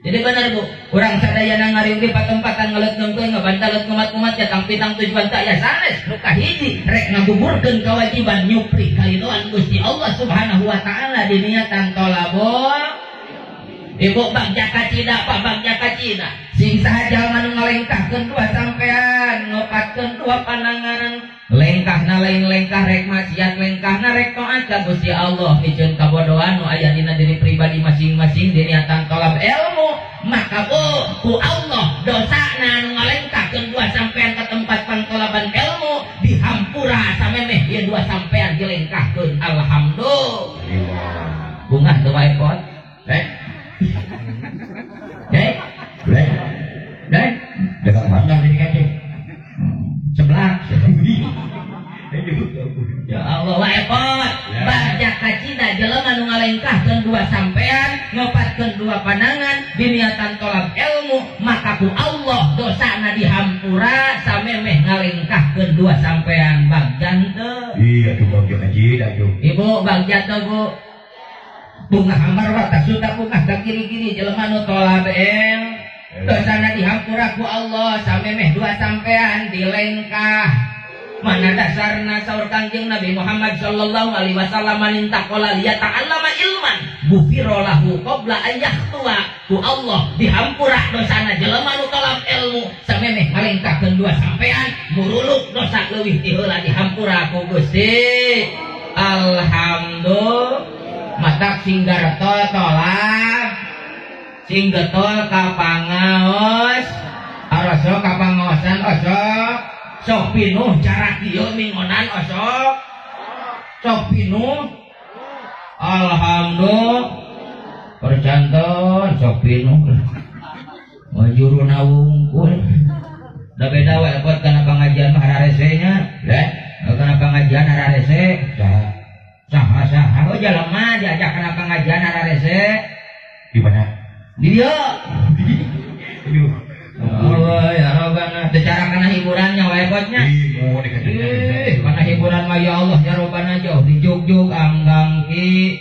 Jadi benar bu, urang sadayana ngariung di patempatan ngaleut nengkeun ngabantalet ngumat-ngumat jatang pitang tujuan tak aya sanes nu kahiji rek ngagugurkeun kewajiban nyupri kalidoan Gusti Allah Subhanahu wa taala diniatan tolabul. Ibu bagja kacida pak bagja kacida sing saha jalma nu ngalengkahkeun dua sampean ngopatkeun dua panangan lengkahna lain lengkah rek maksiat lengkahna rek taat ka Gusti Allah miceun kabodohan nu aya dina diri pribadi masing-masing diniatan tolab ilmu maka ku Allah dosana nu ngalengkahkeun dua sampean ka tempat pangtolaban ilmu dihampura samemeh ieu dua sampean dilengkahkeun. Alhamdulillah. Bungah teu wae pot eh dek dek dek dekat mana ini kake sebelah. Ya Allah wae pot bagja kacida jelema nu ngalengkahkeun dua sampean ngopatkeun dua pandangan diniatan tolab ilmu maka ku Allah dosana dihampura samemeh ngalengkahkeun dua sampean. Bagja teu? Iya tuh bagja kacida tuh ibu bagja teu bu bungah amar wa tasuta bungah ka kiri-kiri jelema nu tolab ilmu dosana dihampura ku Allah samemeh dua sampean dilengkah. Mana dasarna saur Kangjeng Nabi Muhammad sallallahu alaihi wasallam manintaqala liyata'allama ilman gufira lahu qabla an yahtua. Ku Allah dihampura dosana jelema nu tolab ilmu samemeh ngalengkahkeun dua sampean muruluk dosa leuwih ti heula dihampura ku Gusti. Alhamdulillah matak sing gartol tolak sing getol ka pangaos arosok ka pangaosan osok sok pinuh cara kieu mingonan osok sok pinuh. Alhamdulillah perjantan sok pinuh wajuruna wungkul da beda we buat kana pengajian mah hararese nya leh kana pengajian hararese saha saha oh jalema diajak kana pengajian hararese di mana di dieu. Aduh Allah ya Rabbana secara kana hiburannya wae botnya kana hiburan mah ya Allah ya Rabbana jauh di jugjug anggang ki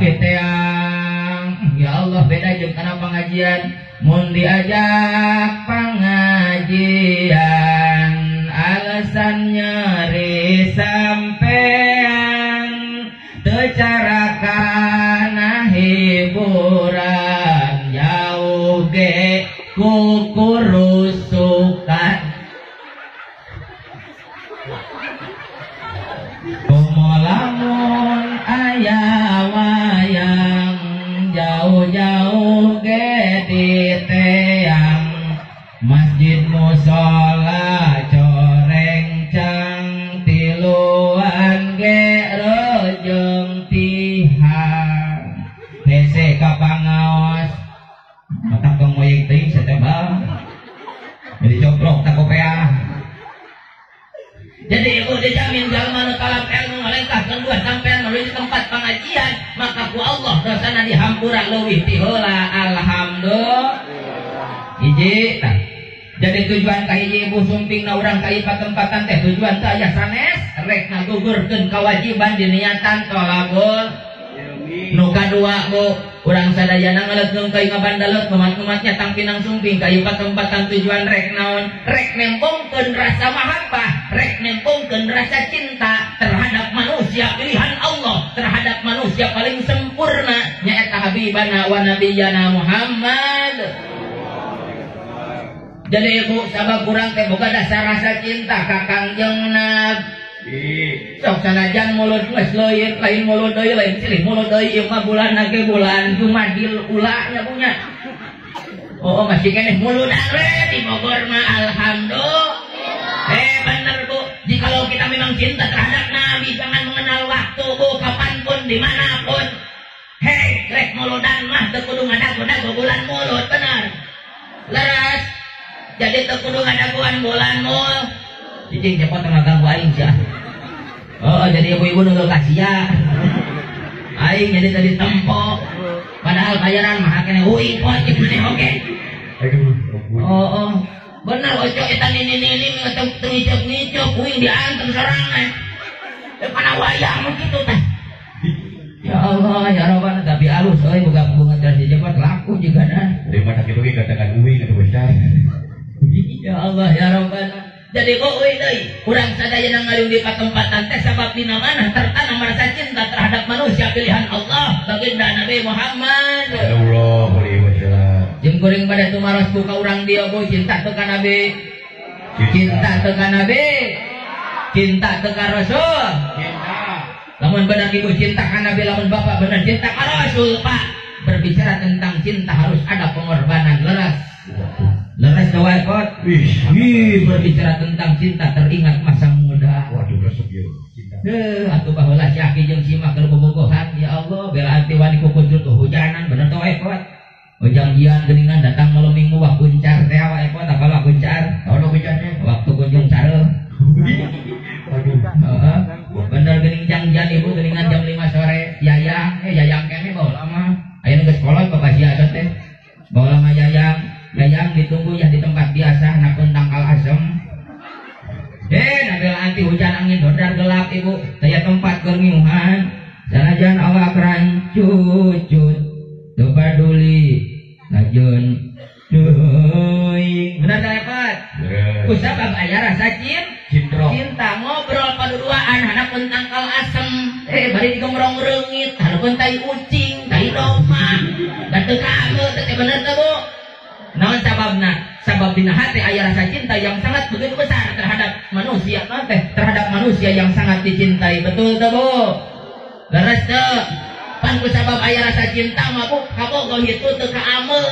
kiteang ya Allah beda jeung kana pengajian mun diajak pengajian alasan nyeri sampean teu cara kana hiburan jauh ge kukurusukan komo lamun aya wayang jauh-jauh ge diteang masjid musola corengcang tiluan ge rejeng tihang hese ka pangaos matak tong moyeng teuing satebal jadi coplok tak kopeah. Jadi ibu dijamin jalma nu talab ilmu ngalengkahkeun dua sampean menuju tempat pengajian maka ku Allah dosana dihampura leuwih ti heula. Alhamdulillah hiji tah. Jadi tujuan ka hiji ibu sumping na urang ka ieu patempatan teh tujuan teh aya sanes rek ngagugurkeun kewajiban diniatan tolabul nu kadua bu urang sadayana ngaleutkeun ka ngabandalut umat-umatnya tangpinang sumping ka ieu patempatan tujuan rek naon rek nempongkeun rasa mahabbah rek nempongkeun rasa cinta terhadap manusia pilihan Allah terhadap manusia paling sempurna nyaeta habibana wa nabiyana Muhammad. Jadi ibu sabab kurang teh boga dasar rasa cinta ka Kangjeng Nabi. Sok sanajan mulut geus leuit lain mulut deui lain silih mulut deui ieu mah bulan ge bulan Jumadil ula nya punya. Oh masih keneh muludan we di Bogor mah alhamdulillah. Bener bu, jikalau kita memang cinta terhadap Nabi jangan mengenal waktu bu, kapanpun dimanapun. Hei rek muludan mah teu kudu ngadago-dago bulan mulut bener. Leres. Jadi teu kudu ngadagoan bulan mul. Cicing cepot tengah ganggu aing sia. Oh jadi ibu-ibu nu kasia. Aing jadi tadi tempo. Padahal bayaran mah keneh uing pot jeung maneh oge. Aduh. Oh, oh. Bener ojo eta nini-nini teu ngicep-ngicep uing diantem sorangan. Kana wayang kitu teh. Ya Allah ya Rabbana tapi alus euy boga bunga dari cepot laku jigana. Dari mana kitu ge katakan uing atuh besar. Ya Allah ya Rabbana. Jadi kok euy deui urang sadayana ngaliung di patempatan teh sabab dina mana tertanam rasa cinta terhadap manusia pilihan Allah baginda Nabi Muhammad sallallahu alaihi wasallam. Jeung kuring pada tumaros ku ka urang dieu bu cinta teu ka Nabi, cinta teu ka Nabi, cinta teu ka Rasul. Cinta. Lamun bener ibu cinta ka Nabi, lamun bapak bener cinta ka Rasul, Pak. Berbicara tentang cinta harus ada pengorbanan leres. Leres wae kot. Wih, berbicara tentang cinta teringat masa muda. Waduh resep ieu cinta. Heuh, atuh baheula si aki jeung si mah keur bobogohan, ya Allah, bela hati wani ku kunjut hujanan bener teh wae kot. Ojang-jian geuningan datang malam minggu wah kuncar teh wae kot, apa wah kuncar? Naon kuncarnya? Waktu kunjung sareuh. Waduh. Heeh. Bener geuning jangjian ibu geuningan jam 5 sore. Yayang, yayang keneh baheula mah. Ayeuna geus kolot bapak sia teh. Baheula mah yayang. Yayang ditunggu ya di tempat biasa nakun tangkal asem. Nabil anti hujan angin dodar gelap ibu. Daya tempat keur ngiuhan. Sanajan awak rancucut teu paduli lajeun teuing. Bener teh Pak? Ku sabab aya rasa cinta ngobrol paduduaan hanapun tangkal asem. Bari digombrong reungit, hanapun tai ucing, tai domba. Da teu kageut teh bener teh Bu? Naon sababna? Sabab dina hati aya rasa cinta yang sangat begitu besar terhadap terhadap manusia teh, terhadap manusia yang sangat dicintai. Betul teu, Bu? Leres teu? Pan ku sabab aya rasa cinta mah Bu, kabogoh itu teu kaame.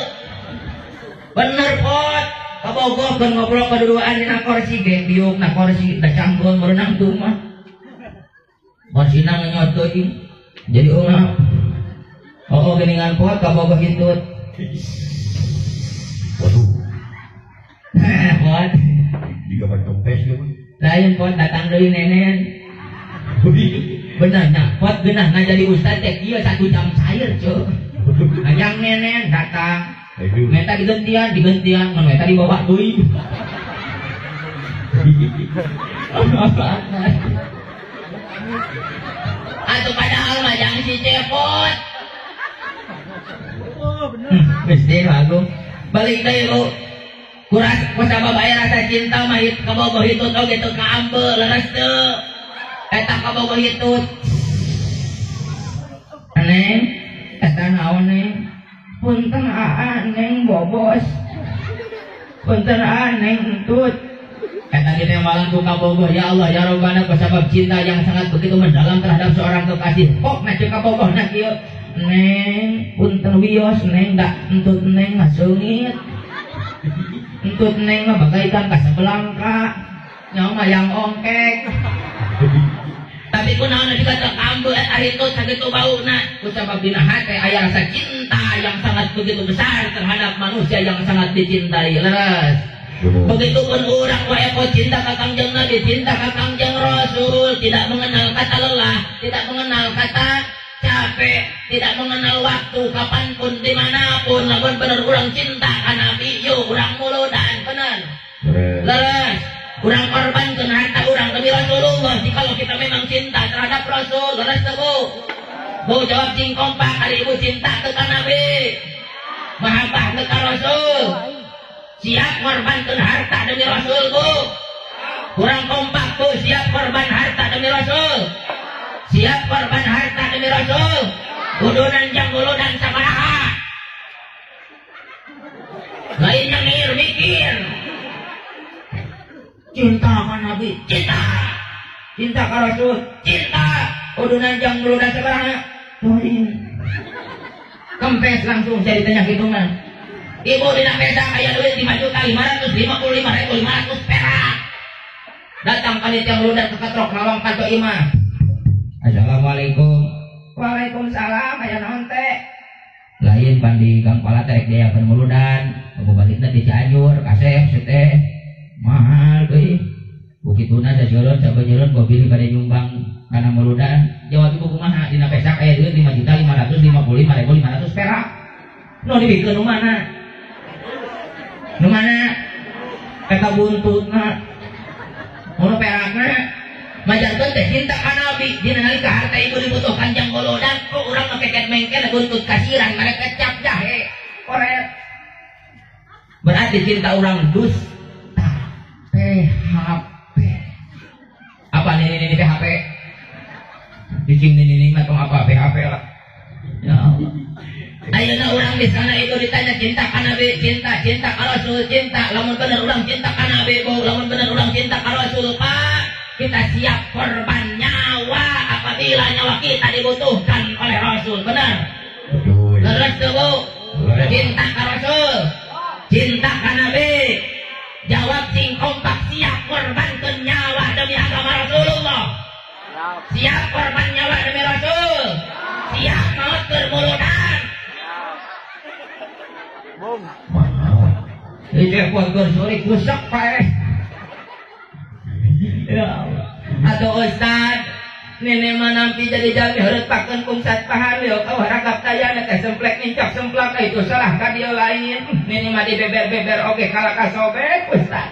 Bener pot, kabogoh keur ngobrol kaduduaan dina kursi ge diuk na kursi da cangkeun merenang tuh mah. Korsina ngenyot teuing. Jadi ungap. Oh, geningan pot kabogoh hitut. Waduh. Pot. Jika bantong tes gitu. Lain pot datang deui nenen. Bener nah, pot geunah jadi ustad teh kieu 1 jam cair ceu. Hayang nenen datang. Meta digantian, digantian, mun meta dibawa deui. Atuh padahal mah jangan si cepot. Oh, bener. Mesti agung. Balik deui Bu. Kuras kusabab aya rasa cinta mah kabogoh hitut oge teu kaambe leres teu. Eta kabogoh hitut. Neng, eta naon neng? Punten aa neng bobos. Punten aa neng entut. Eta ditembalan ku kabogoh, ya Allah ya Rabbana, kusabab cinta yang sangat begitu mendalam terhadap seorang kekasih. Kok na ceuk kabogoh na kieu? Neng, punten wios neng da entut neng mah seungit. Entut neng mah bagaikan kasabelangka. Nyawa mah yang ongkek. Tapi kunaon juga teu kambe eta hitut sakitu bauna. Kusabab dina hate aya rasa cinta yang sangat begitu besar terhadap manusia yang sangat dicintai. Leres. Begitupun orang wae cinta ka Kangjeng Nabi, cinta ka Kangjeng Rasul, tidak mengenal kata lelah, tidak mengenal kata capek, tidak mengenal waktu, kapanpun, dimanapun, lamun bener urang cinta ka Nabi, yuk urang muludan, bener. Leres. Urang korbankeun harta urang demi Rasulullah. Jikalau kita memang cinta terhadap Rasul, leres teu Bu? Bu jawab cing kompak, ari ibu cinta teu ka Nabi, mahabbah teu ka Rasul, siap korbankeun harta demi Rasul Bu. Kurang kompak Bu, siap korban harta demi Rasul, siap korban harta demi Rasul. Kudu nanjang muludan sabaraha, lain nyengir mikir. Cinta ka Nabi, cinta, cinta ka Rasul, cinta. Kudu nanjang muludan sabaraha, lain. Kempes langsung saya ditanya hitungan. Ibu dina pesa aya duit 5.555.500 perak. Datang panitia muludan ke katrok lawang kantor imah. Assalamualaikum. Waalaikumsalam, aya naon teh? Lain pandi Gang Pala teh rek diayakeun muludan, kamu balikna di Cianjur, kasep si teh. Mahal deui. Bukituna sajeulon sabeunyeulon gua pilih bade nyumbang kana muludan. Jawab ibu kumaha dina pesa aya duit 5.555.500 perak. Nu dibikeun nu mana? Nu mana? Eta buntutna. Mun perakna majarkeun teh cinta ka Nabi, dina nalika harta ibu dibutuhkan jang muludan, kok urang mah keket mengkel buntut kasiran mereka kecap jahe. Koret. Berarti cinta urang dusta. PHP. Apa nih ini PHP? Dicing ini mah tong apa PHP lah. Ya Allah. Ayeuna urang di sana itu ditanya cinta ka Nabi, cinta, cinta ka Rasul, cinta. Lamun bener urang cinta ka Nabi, Bu, lamun bener urang cinta ka Rasul, Pak, kita siap korban nyawa apabila nyawa kita dibutuhkan oleh Rasul, benar? Leres teu, Bu? Cinta ka Rasul, cinta ka Nabi. Jawab sing kompak, siap korbankeun nyawa demi agama Rasulullah. Siap korban nyawa demi Rasul. Siap maut keur muludan. Ini buat sore kusak pak. Ya Allah. Atau Ustad, nenek mah nampi jadi jalmi heureut pakeun kumsat pahareuh kau haragap tayana teh semplek nincak semplak itu salah ka dieu lain. Nenek mah dibeber-beber oge kalah ka sobek Ustad.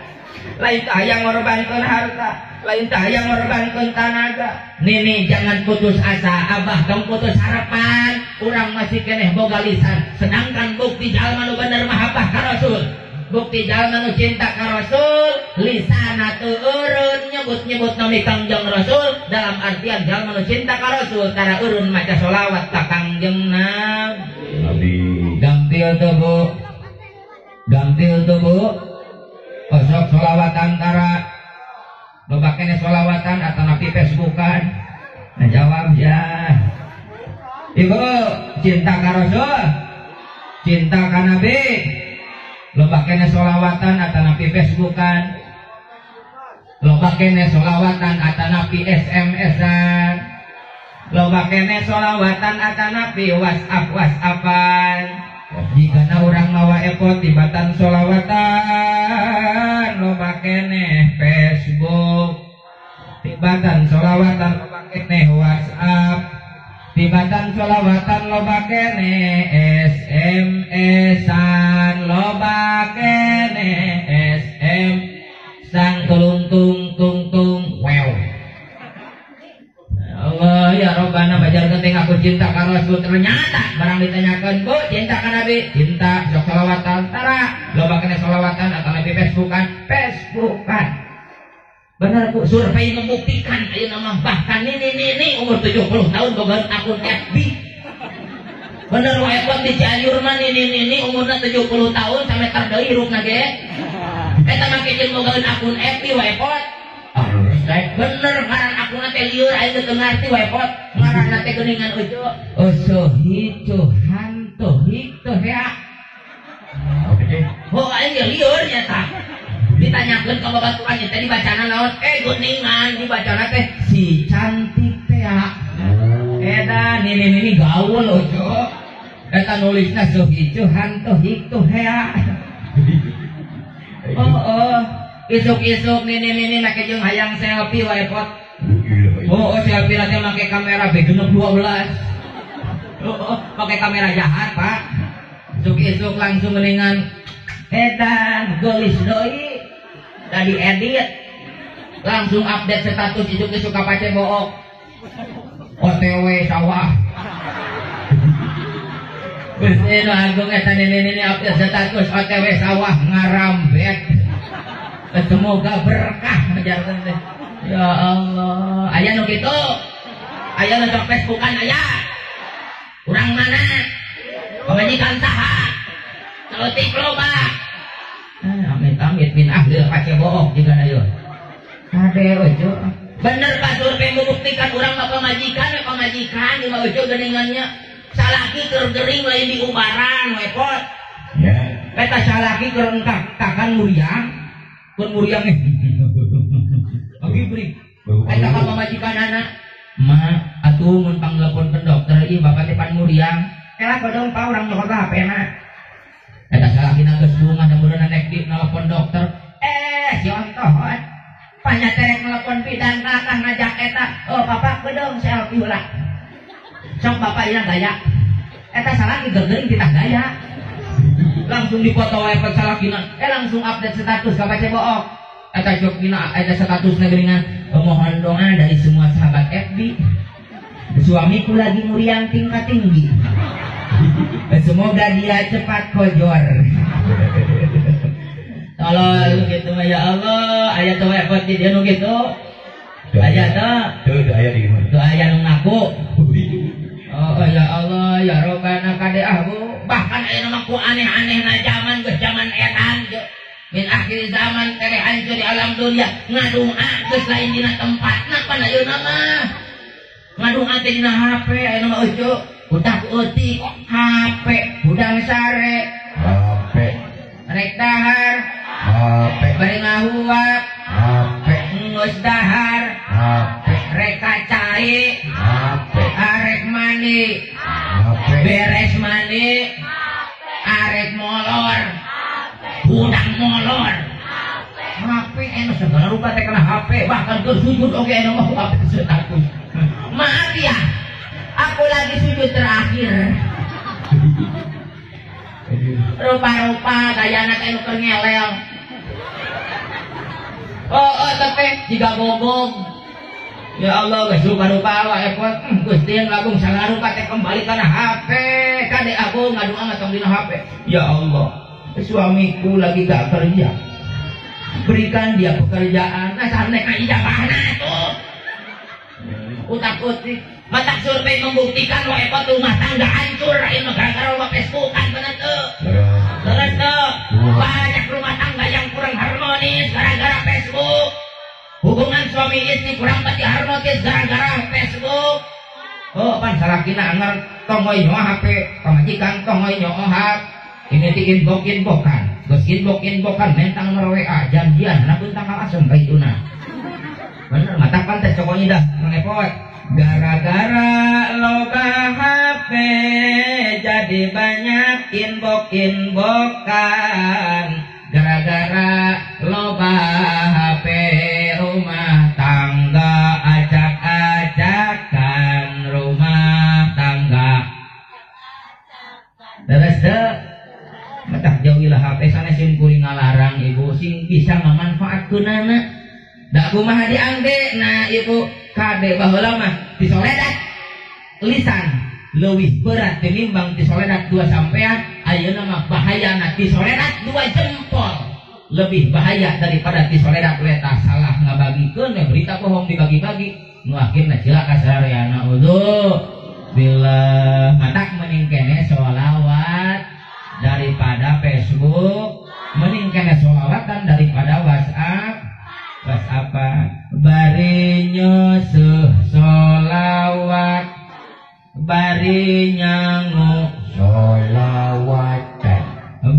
Lain tah hayang ngorbankeun harta, lain tah hayang ngorbankeun tanaga. Nenek jangan putus asa, abah tong putus harapan. Urang masih keneh boga lisan, sedangkan bukti jalma nu bener mahabbah ka Rasul. Bukti jalma nu cinta ka Rasul, lisana teu eureun nyebut-nyebut nami Kangjeng Rasul, dalam artian jalma nu cinta ka Rasul tara eureun maca sholawat ka Kangjeng Nabi. Gampil teu Bu? Gampil teu Bu? Osok sholawat antara Loba keneh sholawatan atanapi Facebookan? Nah, jawab ya. Ibu cinta ka Rasul, cinta ka Nabi. Loba keneh sholawatan atanapi Facebookan? Loba keneh sholawatan atanapi SMS-an? Loba keneh sholawatan atanapi WhatsApp WhatsAppan? Jika na urang mawa epot tibatan sholawatan, loba keneh Facebook, tibatan sholawatan loba keneh WhatsApp, tibatan sholawatan loba keneh SMS-an, loba keneh SM sang tulung tung tung tung wew. Allah ya Robbana bajar genting aku cinta ka Rasul, ternyata barang ditanyakan bu cinta ka Nabi, cinta sok sholawatan tara loba keneh sholawatan atau Nabi Facebookan, Facebookan. Bener bu, survei membuktikan ayeuna mah bahkan nini-nini umur 70 tahun boga akun FB. Bener wae pot di Cianjur mah nini-nini umurna 70 tahun sampai deui hirupna ge. Eta make jeung bogaeun akun FB wae pot. Bener ngaran akunna teh lieur aing teu ngarti wae pot. Ngaranna teh geuningan ujo. Oso hitu hanto hitu hea. Oh aing ge lieur nya tah. Ditanyakeun ka babaturan teh dibacana naon? Geuningan dibacana teh si cantik teh. Eta nini-nini gaul ojo. Eta nulisna so hitu hanto hitu hea. Oh oh. Isuk-isuk nini-nini make jeung hayang selfie wae pot. Oh, oh selfie nanti make kamera B612. Oh, oh pakai kamera jahat, Pak. Isuk-isuk langsung geningan edan geulis deui. Tadi edit. Langsung update status isuk-isuk ka pacebook. OTW sawah. Gusti nu agung eta nini-nini update status OTW sawah ngarambet. Semoga berkah menjalankan teh. Ya Allah, aya nu kitu. Aya nu sok Facebookan aya. Urang mana? Pamajikan saha? Saeutik loba. Amit-amit min ahli pacebook jiga ayo. Kade ojo. Bener Pak survei membuktikan urang mah pamajikan, we pamajikan di mah ojo geuningannya. Salaki keur gering lain diubaran we pot. Ya. Eta salaki keur engkak-kakan muriang. Pun muriang nih. Oke beri. Eta ka pamajikanana. Ma atuh mun pangleponkeun dokter ieu bapak teh pan muriang. Kela godong pa urang nyokot HP-na. Eta salakina geus bunga da meureunna nek di nelpon dokter. Si ontohot. Panya terek nelpon bidan tah ngajak eta. Oh bapak godong selfie heula. Sok bapak ieu gaya. Eta salaki geuring titah gaya. Langsung dipoto wae pan salakina. Langsung update status ka pacebook. Eta jokina eta statusna geuningan mohon doa dari semua sahabat FB. Suamiku lagi muriang tingkat tinggi. Semoga dia cepat kojor. Tolong gitu mah ya Allah, aya teh wae di dieu nu kitu. Aya teh. Teu aya di imah. Teu aya nu ngaku. Oh ya Allah ya Robbana kade ah bu. Bahkan aya mah ku aneh-anehna zaman geus zaman edan ge. Min akhir zaman tere hancur di alam dunia ngadunga geus lain dina tempatna pan ayeuna mah. Ngadunga teh dina HP ayeuna mah euceu. Utak eutik HP hudang sare HP rek dahar HP bari ngahuap HP geus dahar HP rek kacai HP arek mandi HP beres mandi arek molor hudang molor HP enak segala rupa teh kana HP bahkan keur sujud oge anu mah HP status. Maaf ya, aku lagi sujud terakhir. Rupa-rupa gayana teh nu keur ngelel. Oh, oh teh jiga gogong. Ya Allah, geus rupa-rupa wae pot. Gusti lagung sagarupa teh kembali kana HP. Kade aku ngadua mah tong dina HP. Ya Allah, suamiku lagi gak kerja. Berikan dia pekerjaan. Nah, sanes ka ijabahna atuh. Utak-utik. Matak survei membuktikan wae pot rumah tangga hancur ayeuna mah gara-gara loba Facebookan bener teu. Bener teu. Banyak rumah tangga yang kurang harmonis gara-gara Facebook. Hubungan suami istri kurang pati harmonis gara-gara Facebook. Oh, pan salakina anger tongoy nyoa HP, pamajikan tongoy nyoa hak. Ini ti inbox-inboxan. Geus inbox-inboxan mentang nomor WA janjian na pun tanggal asem baituna. Bener mata pantes cokoknya dah ngelepot. Gara-gara loba HP jadi banyak inbox-inboxan. Gara-gara loba HP rumah tangga acak-acakan rumah tangga. Terus deh, matak jauhilah HP sanes sim kuring ngalarang ibu sing bisa ngamanfaatkeunana. Da kumaha diangge nah ibu kade baheula mah disoledat lisan leuwih berat tinimbang disoledat dua sampean. Ayeuna mah bahayana disoledat dua jempol lebih bahaya daripada disoledat letah salah ngabagikeun we berita bohong dibagi-bagi nu akhirna cilaka sarayana udzubillah. Matak mending kene sholawat daripada Facebook, mending kene sholawatan daripada WhatsApp. WhatsApp bari nyeusuh sholawat bari nyangu sholawatan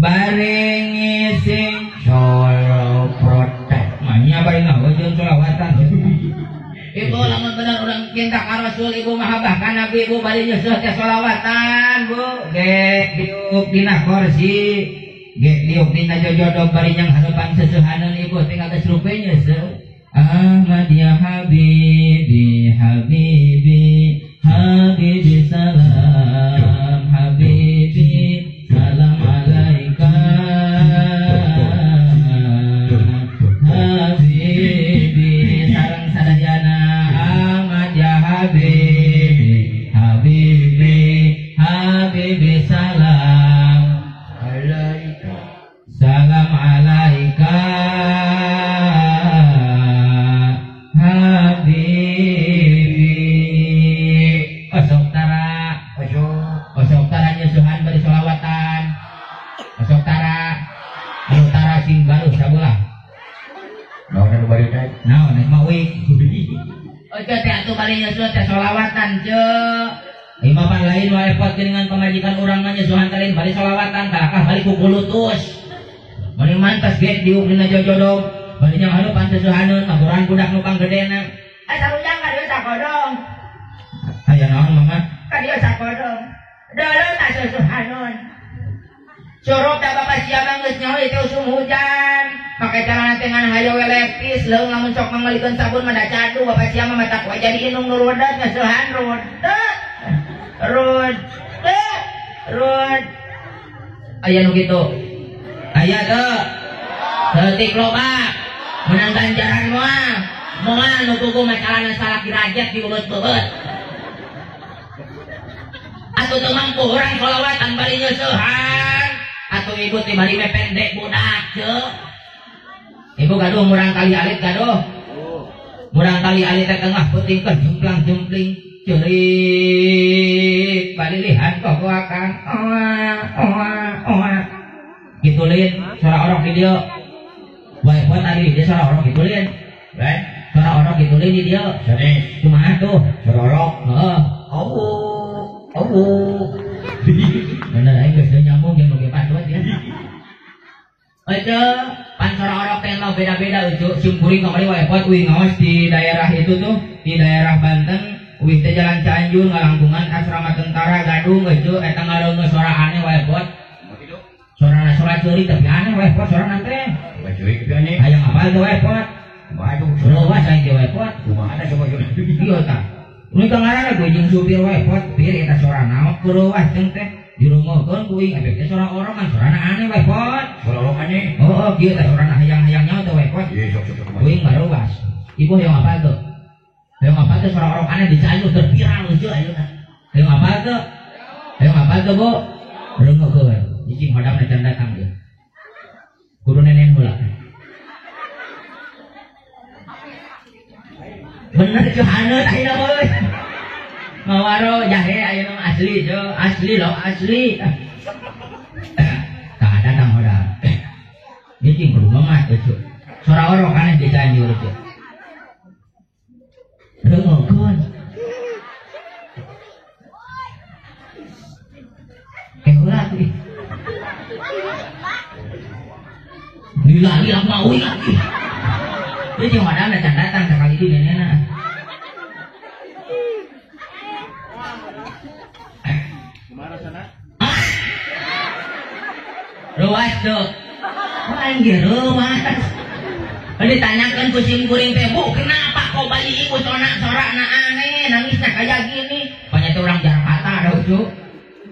bari ngising soloprotek manya bari ngahojeun sholawatan. Ibu lamun bener urang cinta ka Rasul ibu mahabbah ka Nabi ibu bari nyeusuh teh sholawatan bu ge diuk dina kursi ge diuk dina jojodog bari nyang harepan seusehaneun ibu tinggal geus rupe nyeusuh. Ahmad ya habibi habibi habibi salam habibi salam alaika habibi sareng sadayana Ahmad ya habibi habibi habibi salam alaika salam alaika habibi. Osok tara osok tara nyusuhan bari sholawatan osok tara anu tara sing baru sabelah naon anu bari teh naon mah uing ojo teh atuh bari nyusuh teh sholawatan ceu. Ima pan lain wae repot dengan pamajikan urang mah nyusuhan teh lain bari sholawatan talakah bari kukulutus mending mantas ge diuk dina jojodog bari nyang harupan sesuhaneun maguran budak nu panggedena. Eh sarujang ka dieu sakodong. Aya naon mama? Ka dieu sakodong. Deuleu ta susuhaneun. Curup da bapak sia mah geus nyaho ieu usum hujan. Make calana teh ngan hayo we lepis leung lamun sok mangalikeun sabun mah da cadu bapak sia mah matak we jadi inung nu rudet nyusuhan rudet. Rudet. Rud. Aya nu kitu. Aya teu. Leutik loba. Menang ganjaran moal. Moal nu pugu mah calana salaki rajet dibeut-beut. Atuh teu mampu urang sholawatan bari nyeusuhan. Atuh ibu teh bari me pendek budak ceu. Ibu gaduh murang kali alit gaduh. Murang kali alit teh tengah peuting keur jemplang-jempling ceurik balilihan kokoakan oa oa oa. Kitu lain suara orok di dieu. Wae poe tadi di suara orok kitu lain. Lain suara orok kitu lain di dieu. Sanes kumaha tuh? Suara orok. Heeh. Awu awu. Bener aing geus nyambung jeung nu patut ya. Euceu pan suara orok teh mah beda-beda euceu. Sim kuring kamari wae poe uing ngaos di daerah itu tuh, di daerah Banten, uing teh jalan Cianjur ngalangkungan asrama tentara Gadung euceu eta ngaleungeun suara aneh wae poe. Suara suara ceurik tapi aneh wae poe suara teh. Suara ceurik tapi aneh. Hayang apal teh wae poe. Waduh, leuwas aing teh wae poe. Kumaha teh coba coba. Ieu tah. Ini kangarana gue jeung supir wae poe, pir eta suara naon leuwas jeung teh dirungokeun ku uing efek teh suara orang kan suarana aneh wae poe. Suara orang aneh. Heeh, kieu teh suarana hayang-hayang nyaho teh wae poe. Ieu sok sok. Uing baruwas. Ibu hayang apal teu? Hayang apal teh suara orang aneh di Cianjur terviral lucu ayeuna. Hayang apal teu? Hayang apal teu, Bu? Rungokeun. Cicing hodamna can datang dia. Kudu nenen heula. Bener cuy haneut ayeuna mah. Mawaro jahe ayeuna mah asli cuy, asli loh asli. Tah datang hodam. Cicing kudu ngemat cuy. Suara orok aneh di Cianjur cuy. Lali lah mau lagi. Dia jeung wadana can datang sakali di nenena. Kumaha rasana? Ruas tuh. Aing ge ruas. Ditanyakan ku sim kuring teh, "Bu, kenapa kok bayi ibu sorak-sorakna aneh, nangisna kayak gini?" Banyak teh urang Jakarta ada ucu.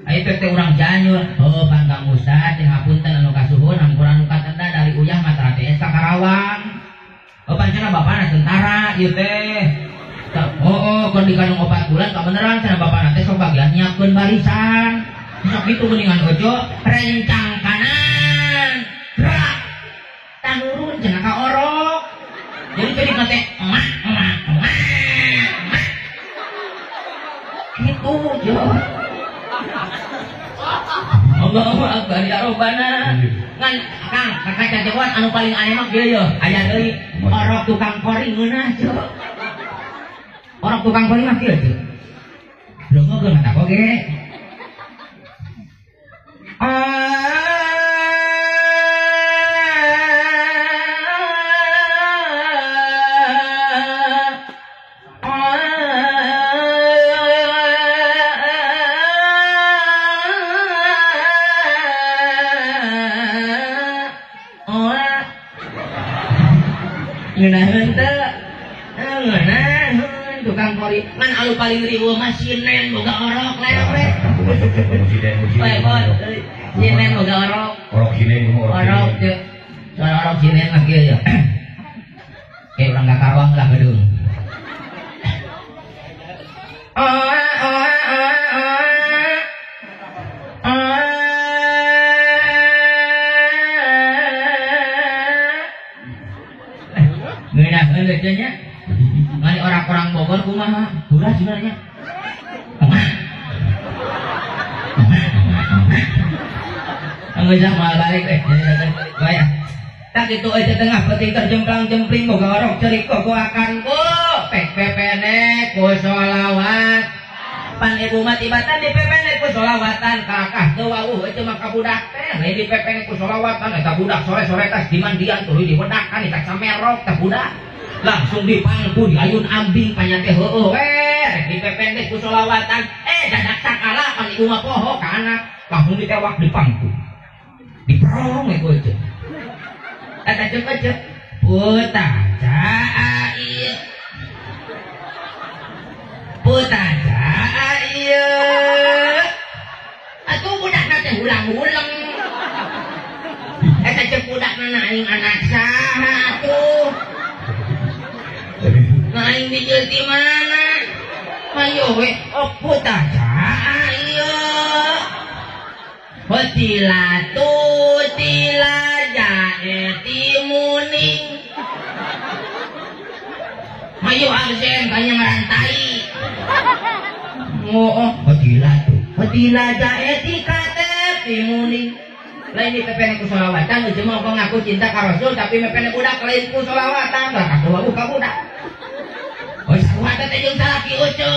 Ayo teh urang Cianjur. Oh, Bang Kang Ustad, jeung hapunten anu kasuhun, hampura anu katenda dari Uyah Matra TS ka Karawang. Oh, pancena bapana tentara ieu teh. Oh, keur dikandung 4 bulan kabeneran cenah bapana teh sok bagian nyiapkeun barisan. Sok kitu geuningan ojo, rencang kanan. Gerak. Tanurun cenah ka orok. Jadi teh dikate emak emak emak. Gitu jo. Allahu akbar ya Rabbana. Ngan Kang, kakak cacewan anu paling aneh mah kieu ye, aya deui orok tukang kori ngeunah jo. Orok tukang kori mah kieu jo. Dongokeun mata oge. Ngeunaheun teu? Ngeunaheun tukang kori. Ngan anu paling riweuh mah sinen boga orok lewe. Sinen boga orok. Orok sinen kumaha orok teu. Suara orok sinen mah kieu ya. Kayak urang ka Karawang lah gedung. Ngeunaheun teh nya. Mani orang-orang Bogor kumaha? Durah sebenarnya. Anggeus mah balik eh bae. Tak itu aja tengah penting terjemplang-jempling boga orok cerik goakan ku pek pepene ku sholawat. Pan ibu mah tibatan di pepene ku sholawatan kakah teu wawuh eta mah ka budak teh lain di pepene ku sholawatan eta budak sore-sore tas dimandian tuluy diwedakan eta samerok teh budak. Langsung dipangku diayun ambing panya teh heueuh we rek dipepende ku sholawatan dadak sakala pan ibu mah poho ka anak langsung ditewak dipangku diprong we ku teh eta ceuk ceuk putaca ieu putaca ieu atuh budakna teh ulang-ulang eta ceuk budakna aing anak saha atuh. Aing bijil di mana? Ayo we, oh putaca ieu. Hotilatu tilaja timuning. Ayo absen tanya merantai. Oh, hotilatu hotilaja etikate timuning. Lain di pepene ku sholawatan, cuma kok ngaku cinta ka Rasul tapi mepene budak lain ku sholawatan, lah katuwa buka budak. Oh, sarua teh jeung salaki ucu.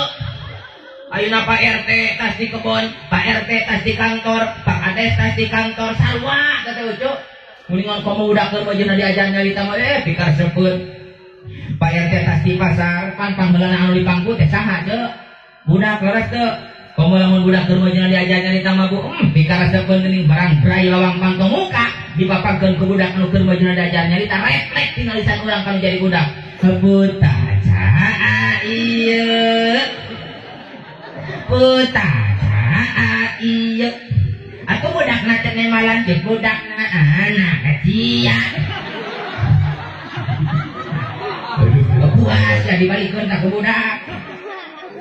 Ayeuna Pak RT tas di kebon, Pak RT tas di kantor, Pak Kades tas di kantor, sarua teh ucu. Kuningan komo budak keur bajuna diajar nyarita mah pikaresepeun. Pak RT tas di pasar, pan pangheulana anu dipangku teh saha teu? Budak leres teu? Komo lamun budak keur bajuna diajar nyarita mah bu, pikaresepeun geuning barang brai lawang pangtong muka dipapagkeun ku budak anu keur bajuna diajar nyarita refleks tina lisan urang kanu jadi budak. Putaca ieu. Putaca ieu. Atuh budakna teh nemalan jeung budakna anak sia. Puas ya dibalikeun ka budak.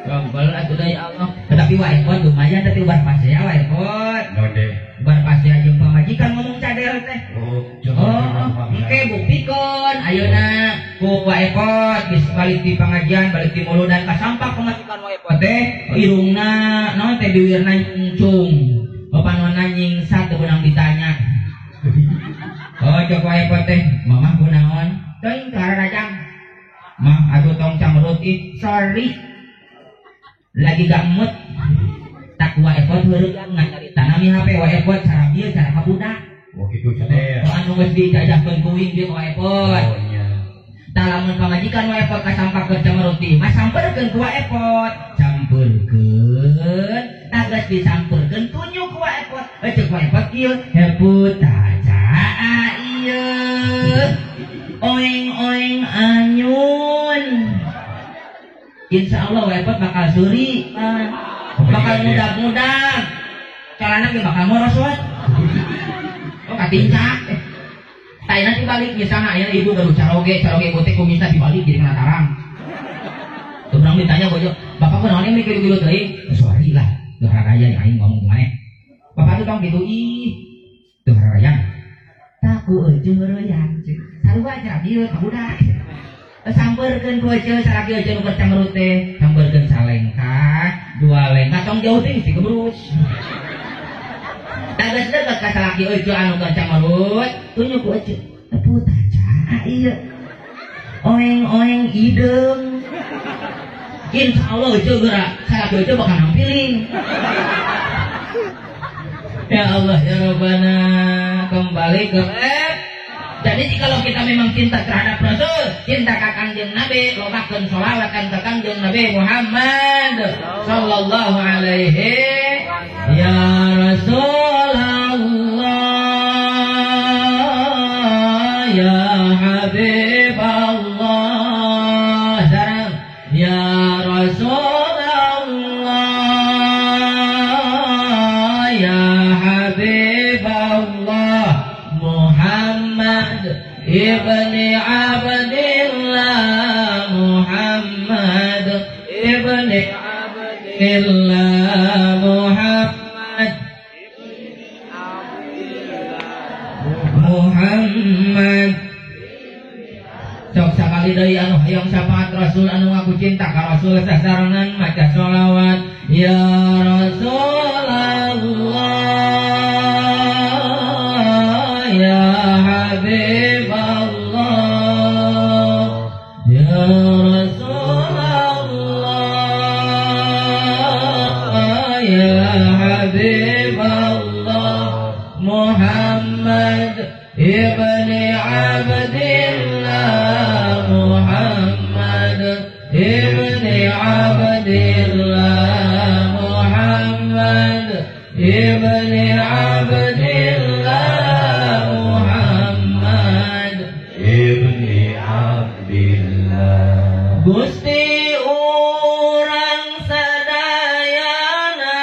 Gombel atuh da ya Allah. Tetapi wae pot lumayan teh ubar pasea wae pot. Node. Ubar pasea jeung pamajikan ngomong cadel teh. Oh, engke buktikeun ayeuna ku wae pot geus balik di pangajian, balik di muludan kasampak pamajikan wae pot teh irungna naon teh biwirna nyungcung. Bapanona nyingsa teu beunang ditanya. Oh, cok wae pot teh, mamah kunaon? Teuing kararajang. Mah atuh tong camrut ih, sorry. Lagi gak mood. Tak wae pot heureuyang ngan tanami HP wae pot cara bieu cara ka budak. Oh kitu cenah. Anu geus dijajahkeun kuing dia Wa Epot. Oh nya. Tah lamun pamajikan Wa Epot kasampak keur camerut di imah samperkeun ku Wa Epot. Samperkeun, tah geus disamperkeun tunjuk ku Wa Epot. Ceuk Wa Epot kieu, heput tacaa ieu. Oeng-oeng anyun. Insya Allah Wa Epot bakal suri, bakal mudah-mudah. Calana ge bakal morosot. Oh katincak. Tayana dibalik misalnya aya ibu gaduh caroge, caroge bote kumisna dibalik jadi kana tarang. Tuh urang ditanya bojo, "Bapak kunaon mikir kieu teuing?" Sorry lah, teu haraya aing ngomong kumaha. Bapak tuh tong kitu ih. Teu haraya. Taku eueuh heureuyang. Sarua cenah dieu ka budak. Sampeurkeun ku eceu salaki eceu nu keur camerut teh, sampeurkeun salengkah, dua lengkah tong jauh teuing si gebrus. Tah geus deukeut ka salaki eceu anu keur camerut, tunjuk ku eceu. Eput aja ieu. Oeng-oeng ideung. Insya Allah eceu geura salaki eceu bakal nampiling. Ya Allah ya Rabbana, kembali ke Jadi kalau kita memang cinta terhadap Rasul, cinta ka Kangjeng Nabi, lobakeun sholawat ka Kangjeng Nabi Muhammad sallallahu alaihi ya Rasulullah ya Habib Allah sareng ya Rasulullah ya Habib Allah Muhammad ibni Abdillah Muhammad ibni Abdillah Muhammad Muhammad. Sok sakali deui anu hayang syafaat Rasul anu ngaku cinta ka Rasul sasarengan maca sholawat ya Rasulullah ya Habib Allah ya Rasulullah ya Habib Allah Muhammad ibni Abdillah Muhammad ibni Abdillah Muhammad ibni Abdillah Muhammad ibni Abdillah. Gusti urang sadayana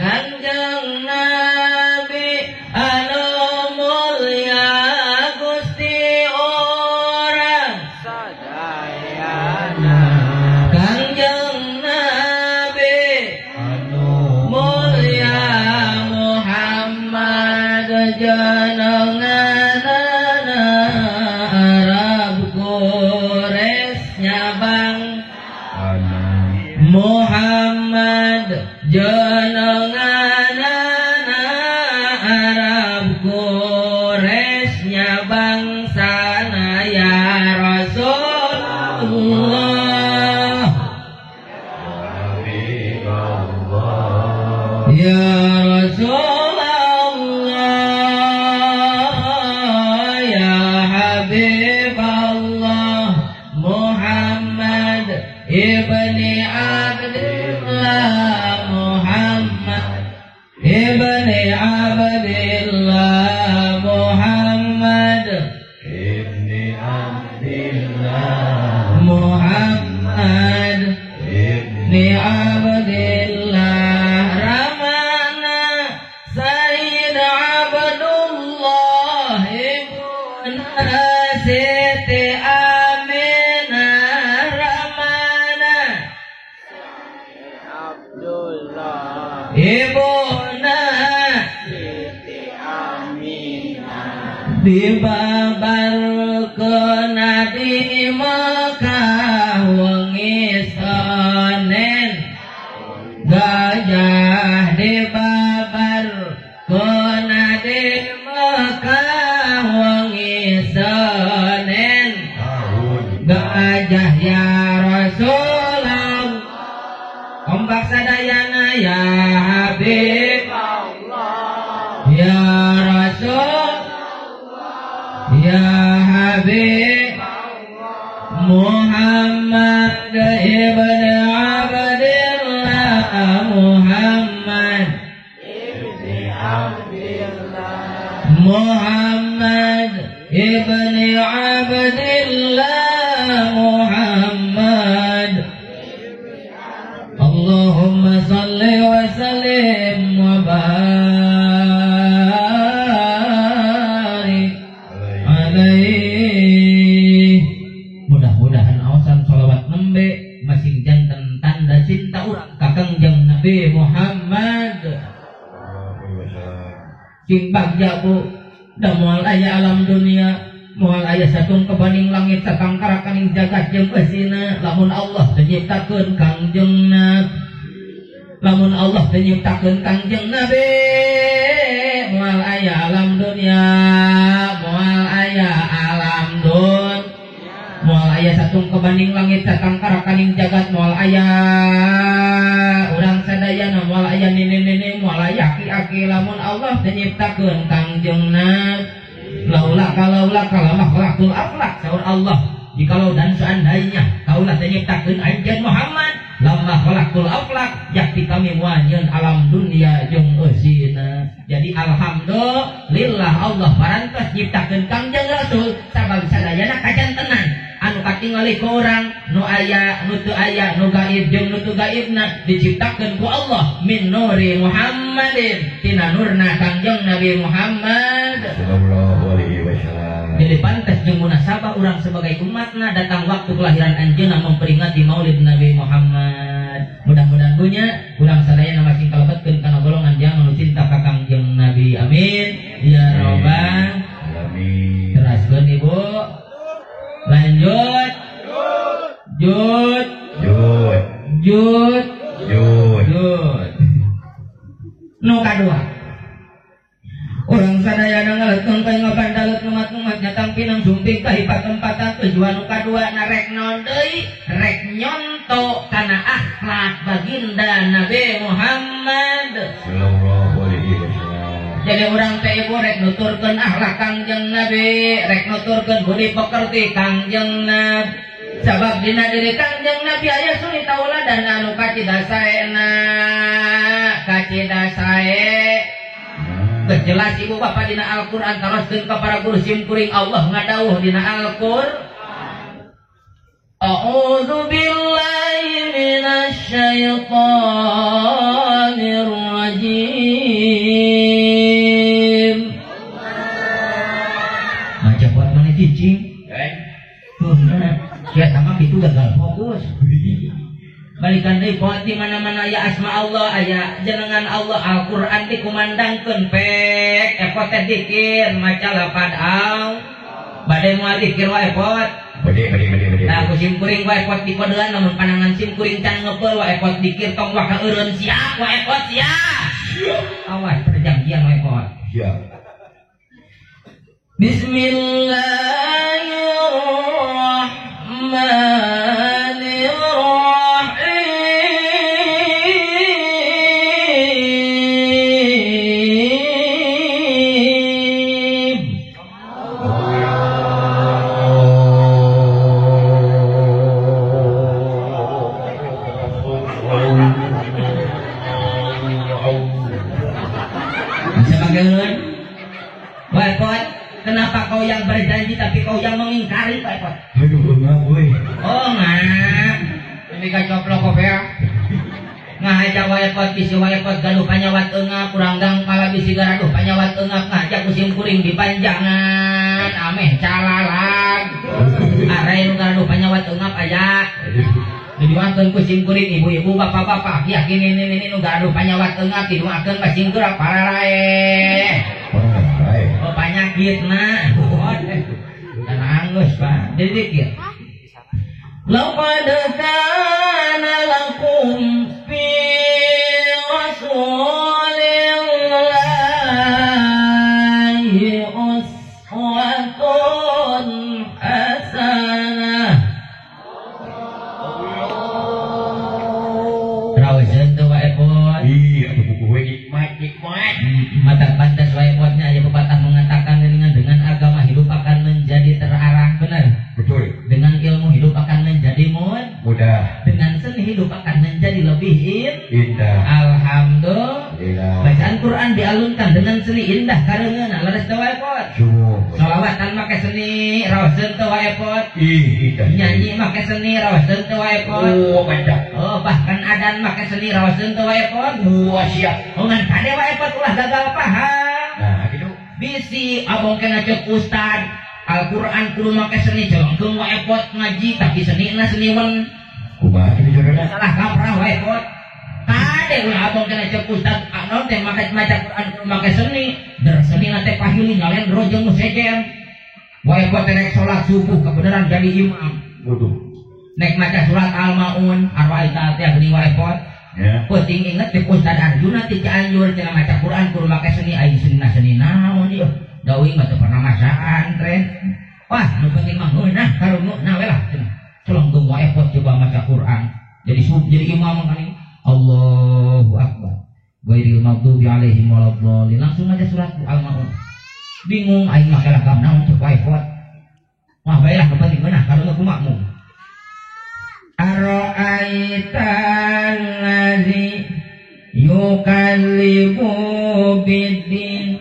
Kangjeng Nabi anu mulya Gusti urang sadayana Kangjeng Nabi anu mulya Muhammad jenenganana Arab Quraisy nyabang Muhammad jenenganana Arab Quraisy nyabangsana ya Rasulullah ya Rasulullah ya Habib Allah Muhammad ibni Abdillah Muhammad ibni Abdillah Muhammad ibni Abdillah Muhammad ibni Abdillah Ramana Sayyid Abdullah ibn Siti Aminah Ramana Abdullah ibuna Siti Aminah dibabarkeun di Mekah wengi Senin gajah dibabarkeun di Mekah wengi Senin gajah ya Rasulullah ombak sadayana ya Habib Allah ya Rasul Muhammad ibn Abdillah Muhammad ibn Abdillah Muhammad ibn Abdillah Muhammad. Allahumma salli wa sallim wa barik alaihi. Mudah-mudahan awasan sholawat nembe masing janten tanda cinta urang ka Kangjeng Nabi Muhammad. Sing bagja bu, da moal aya alam dunia, moal aya satung kebaning langit satangkarakaning jagat jeung eusina lamun Allah teu nyiptakeun Kangjeng Nabi. Lamun Allah teu nyiptakeun Kangjeng Nabi, moal aya alam dunia, moal aya alam dunia, moal aya satung kebaning langit satangkarakaning jagat, moal aya urang sadayana, moal aya nini-nini, moal aya aki-aki lamun Allah teu nyiptakeun Kangjeng Nabi. Laula kalaula kalamah khalaqtul aflak saur Allah, jikalau dan seandainya kaulah teu nyiptakeun anjeun Muhammad, lamma khalaqtul aflak yakti kami moal nyeun alam dunia jeung eusina. Jadi alhamdulillah Allah parantos nyiptakeun Kangjeng Rasul sabab sadayana kajantenan anu katingali ku urang nu aya nu teu aya nu gaib jeung nu teu gaibna diciptakeun ku Allah min nuri Muhammadin tina nurna Kangjeng Nabi Muhammad sallallahu alaihi wasallam. Jadi pantas jeung munasabah urang sebagai umatna datang waktu kelahiran anjeunna memperingati Maulid Nabi Muhammad. Mudah-mudahan punya urang sadayana masing kalebetkeun kana golongan jang anu cinta ka Kangjeng Nabi. Amin ya robbal alamin. Teraskeun Ibu. Lanjut. Jut. Jut. Jut. Jut. Jut. Nu kadua. Urang sadayana ngaleutkeun ka ngabandalut numat-numat nyatang pinang sumping ka patempatan tujuan nu kadua na rek naon deui? Rek nyonto kana akhlak baginda Nabi Muhammad sallallahu alaihi wasallam. Jadi urang teh ibu rek nuturkeun akhlak Kangjeng Nabi, rek nuturkeun budi pekerti Kangjeng Nabi. Sabab dina diri Kangjeng Nabi aya suri tauladan anu kacida saena, kacida sae. Jelas ibu bapak dina Al-Qur'an taroskeun ka para guru sim kuring Allah ngadawuh dina Al-Qur'an. A'udzu billahi minasyaitonir rajim. Maca buat mana cicing? Ya sama itu gagal fokus. Balikan deui poe di mana-mana aya asma Allah, aya jenengan Allah, Al-Qur'an dikumandangkeun pek, epot teh dikir maca lapad al. Bade moal dikir wae epot. Bade. Nah, ku sim kuring wae epot dikodean lamun panangan sim kuring can ngepeul wae epot dikir tong waka eureun siap wae epot siap. Awas perjanjian wae epot. Siap. Bismillahirrahmanirrahim. Kenapa kau yang berjanji tapi kau yang mengingkari, Pak Epot? Aduh, enggak, woi. Oh, enggak. Ini kacoplok kok ya. Ngahaja wae pot bisi wae pot gaduh panyawat eungap kurang gangkala bisi garaduh panyawat eungap ngahaja ku sim kuring dipanjangan ameh calalag. Arai nu gaduh panyawat eungap aya. Diduakeun ku sim kuring ibu-ibu bapak-bapak yakin ini nu gaduh panyawat eungap diduakeun ka sim kuring pararae. Oh penyakit mah, dan anggus pak, jadi dikir. Laqad kana lakum fi rasulillahi uswatun hasanah. Rawajan tuh Pak Epot. Iya, buku gue nikmat nikmat. Mata pantas Pak Epotnya aja pepatah mengatakan dengan agama hidup akan menjadi terarah, benar? Betul. Dengan ilmu hidup Indah. Dengan seni hidup akan menjadi lebih indah. Alhamdulillah. Bacaan Quran dialunkan dengan seni indah kareungeuna leres teu wae pot. Sholawatan make seni raoseun teu wae pot. Nyanyi make seni raoseun teu wae pot. Oh, mantap. Oh, bahkan adan make seni raoseun teu wae pot. Wah, siap. Oh, ngan kade wae pot ulah gagal paham. Nah, gitu. Bisi abong kena cek ustad Al-Quran kudu make seni jelengkeung wae pot ngaji tapi senina seniwan. Kumaha kitu jodohna? Salah kaprah wae pot. Kade ulah abong kena cek ustad naon teh make maca Quran kudu make seni. Der senina teh pahili ngalendro jeung nu sejen. Wae pot rek salat subuh kebenaran jadi imam. Waduh. Nek maca surat Al-Maun arwaita teh geuning wae pot. Ya. Penting inget di Ustad Arjuna ti Cianjur cenah maca Quran kudu make seni aing senina seni naon ieu. Dawing mah teu pernah masantren. Wah, nu penting mah ngeunah karunguna we lah cenah. Celengkeung wae pot coba maca Quran. Jadi jadi imam kan Allahu Akbar. Ghairil maghdubi alaihim waladdallin. Langsung aja surat Al-Maun. Bingung aing mah kalagam naon cek wae pot. Wah, bae lah nu penting ngeunah karunguna ku makmum. Ara'aita allazi yukallibu biddin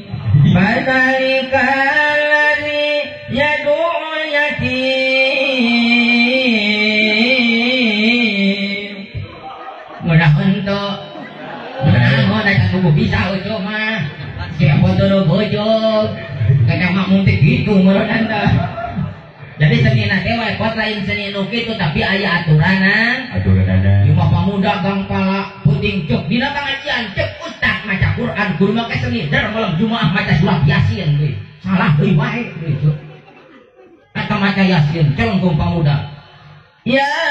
fadzalika allazi yad'u yatim. Ngeunah henteu. Ngeunah da kudu bisa eueuh mah. Siapa teu bojog. Kana makmum teh kitu meureun teh. Jadi seni teh wae pot lain seni nu kitu tapi aya aturanan. Aturanana. Ieu mah pamuda gangpala puting cek dina pangajian cek ustad maca Quran kudu make seni dar malam Jumaah maca surat Yasin deui. Salah deui wae deui cek. Eta maca Yasin celengkeung pamuda. Yasin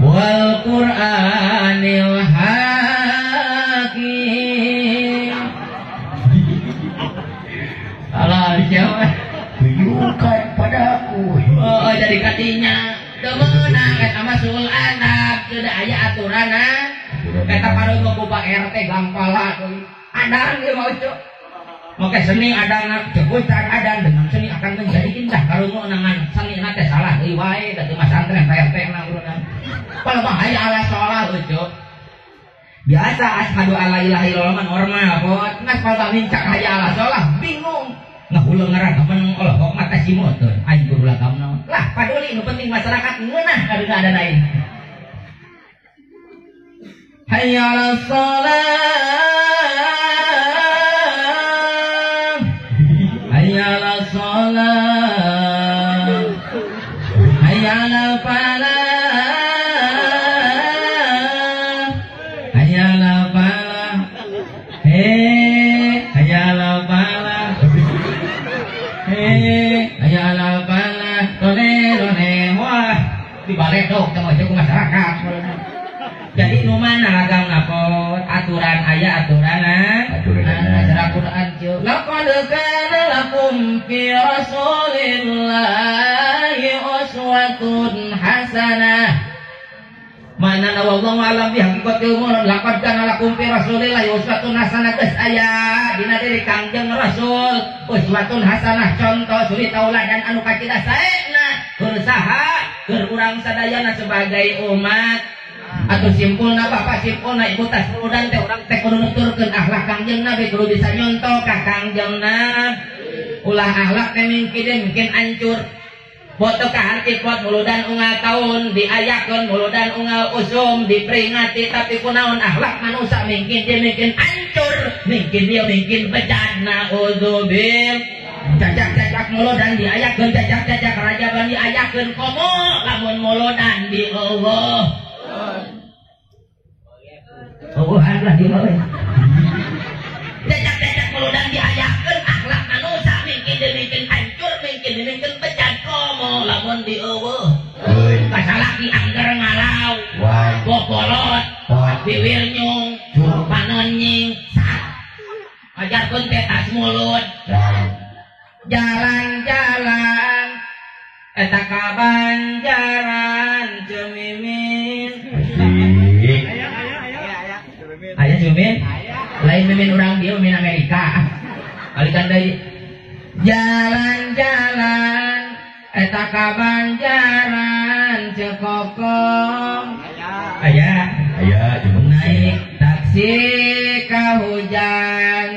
wal Qur'anil Hakim. Alah siapa? Tunjukkan padaku. Oh, jadi katinya teu meunang eta mah sul anak teu aya aturanna. Eta pareuh ku Pak RT gangpala deui. Adan ieu mah cuk. Make seni adan cek ustad adan dengan seni akan menjadi indah karungunangan seni na teh salah deui wae da teu masantren Pak RT na urunan. Pal bahaya ala salah cuk. Biasa asyhadu alla ilaha illallah mah normal pot. Ngas pal mincak hayya ala shalah bingung. Ngahuleng ngaragaman olohok mata simoteun aing kudu lagam naon. Lah paduli nu penting masyarakat ngeunah kaduna ada lain. Hayya ala shalah. Hayya ala shalah. Hayya ala falah. Hayya ala falah. Hei, hayya ala falah. Hei, hayya ala falah. Tole tole wah dibaledog teh mah ku masyarakat. Jadi nu mana lagam napot aturan aya aturanna. Aturanna acara Quran kieu. Laqad kana lakum fi rasulillahi uswatun hasanah. Mana wallahu alam bi haqiqatil murad laqad kana lakum fi rasulillahi uswatun hasanah geus aya dina diri Kangjeng Rasul uswatun hasanah contoh suri tauladan anu kacida saena keur saha keur urang sadayana sebagai umat. Atau simpulna bapak simpulna ibu tas muludan teh urang teh kudu nuturkeun akhlak Kangjeng Nabi kudu bisa nyontoh ka Kangjeng Nabi. Ulah akhlak teh mungkin mungkin hancur. Boto ka harti pot muludan unggal taun diayakeun muludan unggal usum diperingati tapi kunaon akhlak manusia mungkin dia mungkin hancur, mungkin dia mungkin bejat naudzubillah. Cacak-cacak muludan diayakeun cacak-cacak rajaban diayakeun komo lamun muludan di Allah. Oh, lah di bawah. Cacak-cacak muludan diayakeun akhlak manusia mungkin dia mungkin hancur, mungkin dia mungkin bejat komo lamun di eueuh. Kasalaki angger ngalau, bobolot, biwir nyung, panon nying, ajarkeun teh tas mulut. Jalan-jalan eta ka Banjaran Cemimin. Aya Cemimin? Lain mimin urang dieu mimin Amerika. Balikan deui. Jalan-jalan eta ka Banjaran Cekokong. Aya, aya naik taksi kahujanan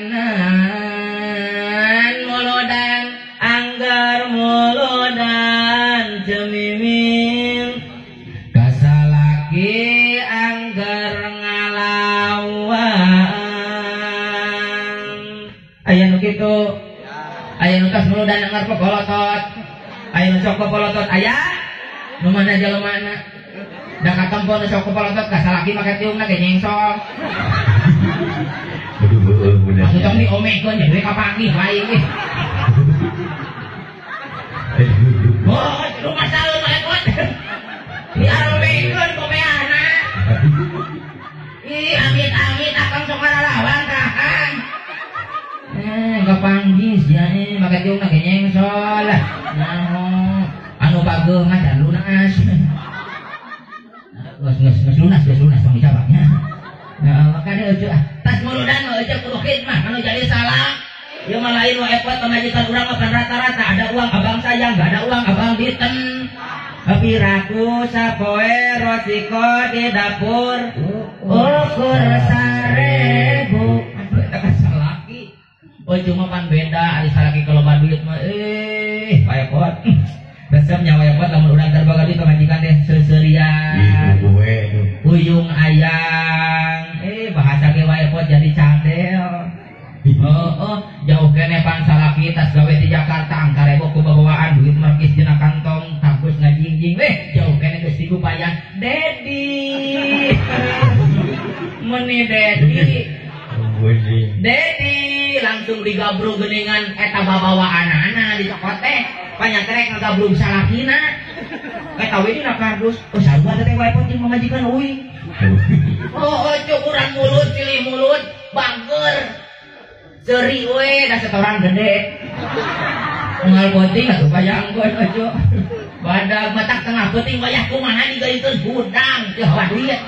muludan anggar muludan cemimin kasalaki anggar ngalawan. Aya nu kitu, aya nu tas muludan anggar pokolotot, aya nu sok pokolotot, aya nu mana jelema. Da katempo nu sok pokolotot kasalaki make tiungna ge nyengsol. Aduh heueuh bener. Maksud tong diomekeun jadi kapanggih lain ih. Oh, rumah saeun mah ekot. Diaromekeun komeana. Ih, amit-amit akang sok ngaralawan ka akang. Kapanggih sia make tiungna ge nyengsol. Nah, anu bageuh mah can lunas. Geus lunas, geus lunas tong dijawabnya. Nah, makanya eueuh ah, tas muludan mah eueuh kudu khidmah anu jadi salah. Ieu mah lain nu epot pamajikan urang mah rata-rata ada uang abang sayang, enggak ada uang abang diten. Piraku sapoe rosiko di dapur ukur 1000. Aduh eta salaki. Oh cuma pan beda ari salaki kalau loba duit mah paepot. Resep nyawa epot lamun urang terbaga duit pamajikan teh seuseurian. Uyung ayang, bahasa ge wae epot jadi cadel. Oh, jauh kene pan salaki tas gawe di Jakarta angkarebo ku babawaan duit markis dina kantong tangkus ngajingjing weh jauh kene geus digupayan Dedi. Meni Dedi. Dedi langsung digabrug geuningan eta babawaanana di cokot teh panyatrek ngagabrug salakina. Eta we dina kardus. Oh sarua teh wae pun jeung pamajikan euy. Oh, cukuran mulut silih mulut bangker. Seri we da setoran gede. Unggal penting atuh bayangkeun ojo. Badag matak tengah penting wayah kumaha digaiteun hudang teu hawa duit.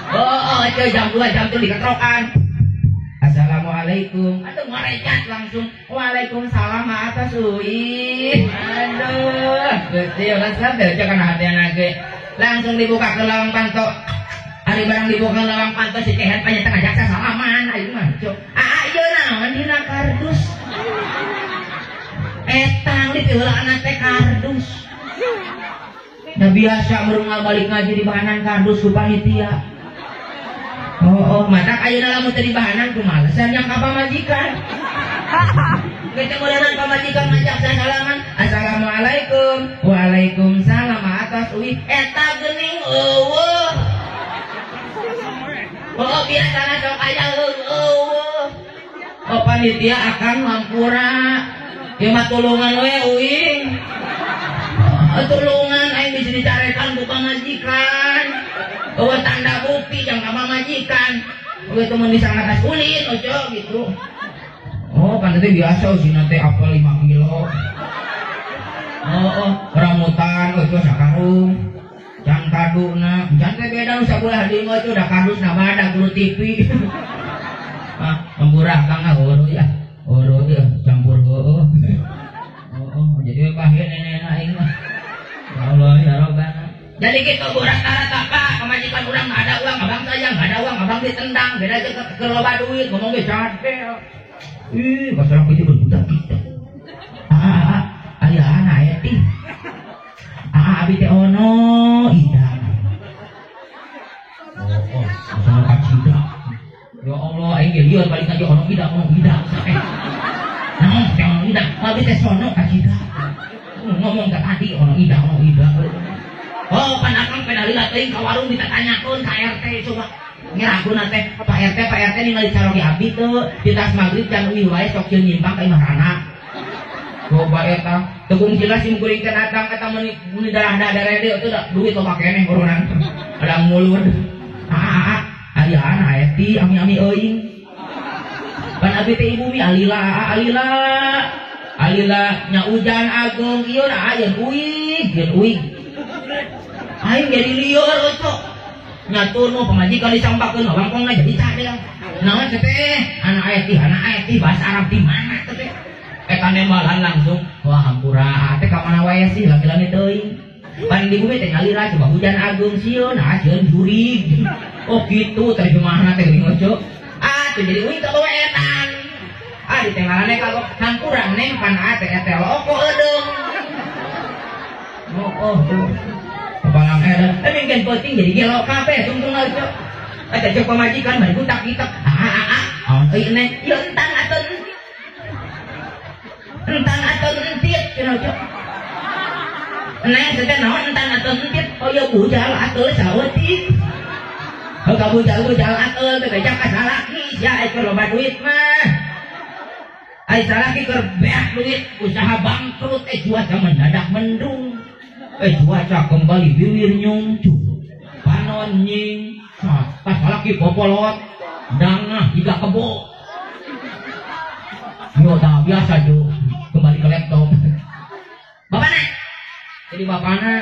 Oh, ojo jam 2 jam 3 diketrokan. Assalamualaikum. Aduh ngarecat langsung. Waalaikumsalam atas uih. Aduh, Gusti resep teh kana hatiana ge. Langsung dibuka ke lawang panto. Ari barang dibuka ke lawang panto si kehet panyetan ngajak salaman aing mah. Ah, ieu naon dina kardus. Etang dipiheulaan teh kardus. Da biasa merungal balik ngaji di bahanan kardus ku panitia. Oh, matak ayeuna lamun teu dibahanan kumalesan yang ka pamajikan. Geus meureunan pamajikan ngajak salaman, assalamualaikum. Waalaikumsalam atas uih eta geuning eueuh. Oh, biasana sok aya eueuh. Oh, panitia akang mampura. Ieu mah tulungan we uing. Oh, tulungan aing bisa dicarekan ku pamajikan. Oh, tanda bukti yang ka pamajikan. Oh, itu mun bisa ngatas ulin ojo gitu. Oh, kan itu biasa usina teh apel 5 kilo. Oh, rambutan ojo sakarung. Can kaduna, can teh beda nu sabulah deui mah da kardus na badag guru TV. Ah, murah kang ah horo ya. Horo ya campur heueuh. Oh, jadi bahaya nenek aing mah. Ya Allah ya Rabbana. Jadi kita rata-rata pak, pamajikan urang nggak ada uang, abang sayang nggak ada uang, abang ditendang, beda aja ke loba duit, ngomong ge cadel. Ih, bahasa aku itu berbudak kita. Ah, ayah anak ya ting. Ah, abi teh ono ida. Oh, sono kacida. Ya Allah, aing ge lieur balik aja ono ida, ono ida. Naon teh ono ida, abi teh sono kacida. Ngomong ka tadi ono ida, ono ida. Oh, pan akang pedalila teuing ka warung ditatanyakeun ka RT coba. Ngeraguan teh Pak RT, Pak RT ningali caroge abdi teu di tas magrib can uih wae sok jeung nyimpang ka imah rana. Coba eta teu jelas sim kuring teh datang eta meuni darah darah deui teu duit loba keneh boronan. Ada mulud. Ah, ayaan aya ti ami-ami euing. Pan abdi teh ibu mi alila, alila. Alila nya hujan ageung ieu na aya uig, yeun uig. Aing jadi lieur oco. Nyatunu pamajikan disampakeun wangkongna jadi cadel. Naon teh? Anak aya ti, anak aya ti bahasa Arab di mana teh? Kanembalan langsung. Wah hampura teh ka mana wae sih lami-lami teuing. Pan di bumi teh ngalira coba hujan agung sieun, nah sieun jurig. Oh gitu terjemahanna teh geuning ojo. Ah tuh jadi uing teh bawa etan. Ah di tengah kagok hampura neng pan ah teh teh loko eudeung. Oh oh tuh. Kepalang edan. Eh mungkin penting jadi gelo kabeh tungtung ojo. Ada cek pamajikan bari butak-kitak. Ah ah ah. Aon euy neng, ieu entang atuh. Entang atuh entit cenah ojo. Neng teh naon entang atuh entit? Oh ieu bujal atuh saeutik. Heuh ka bujal-bujal atuh teh beja ka salaki sia keur loba duit mah. Ai salaki keur beak duit usaha bangkrut cuaca mendadak mendung. Cuaca kembali biwir nyungcu. Panon nying. Pas salaki popolot dangah jiga kebo. Yo tah biasa jo kembali ke laptop. Bapana. Jadi bapana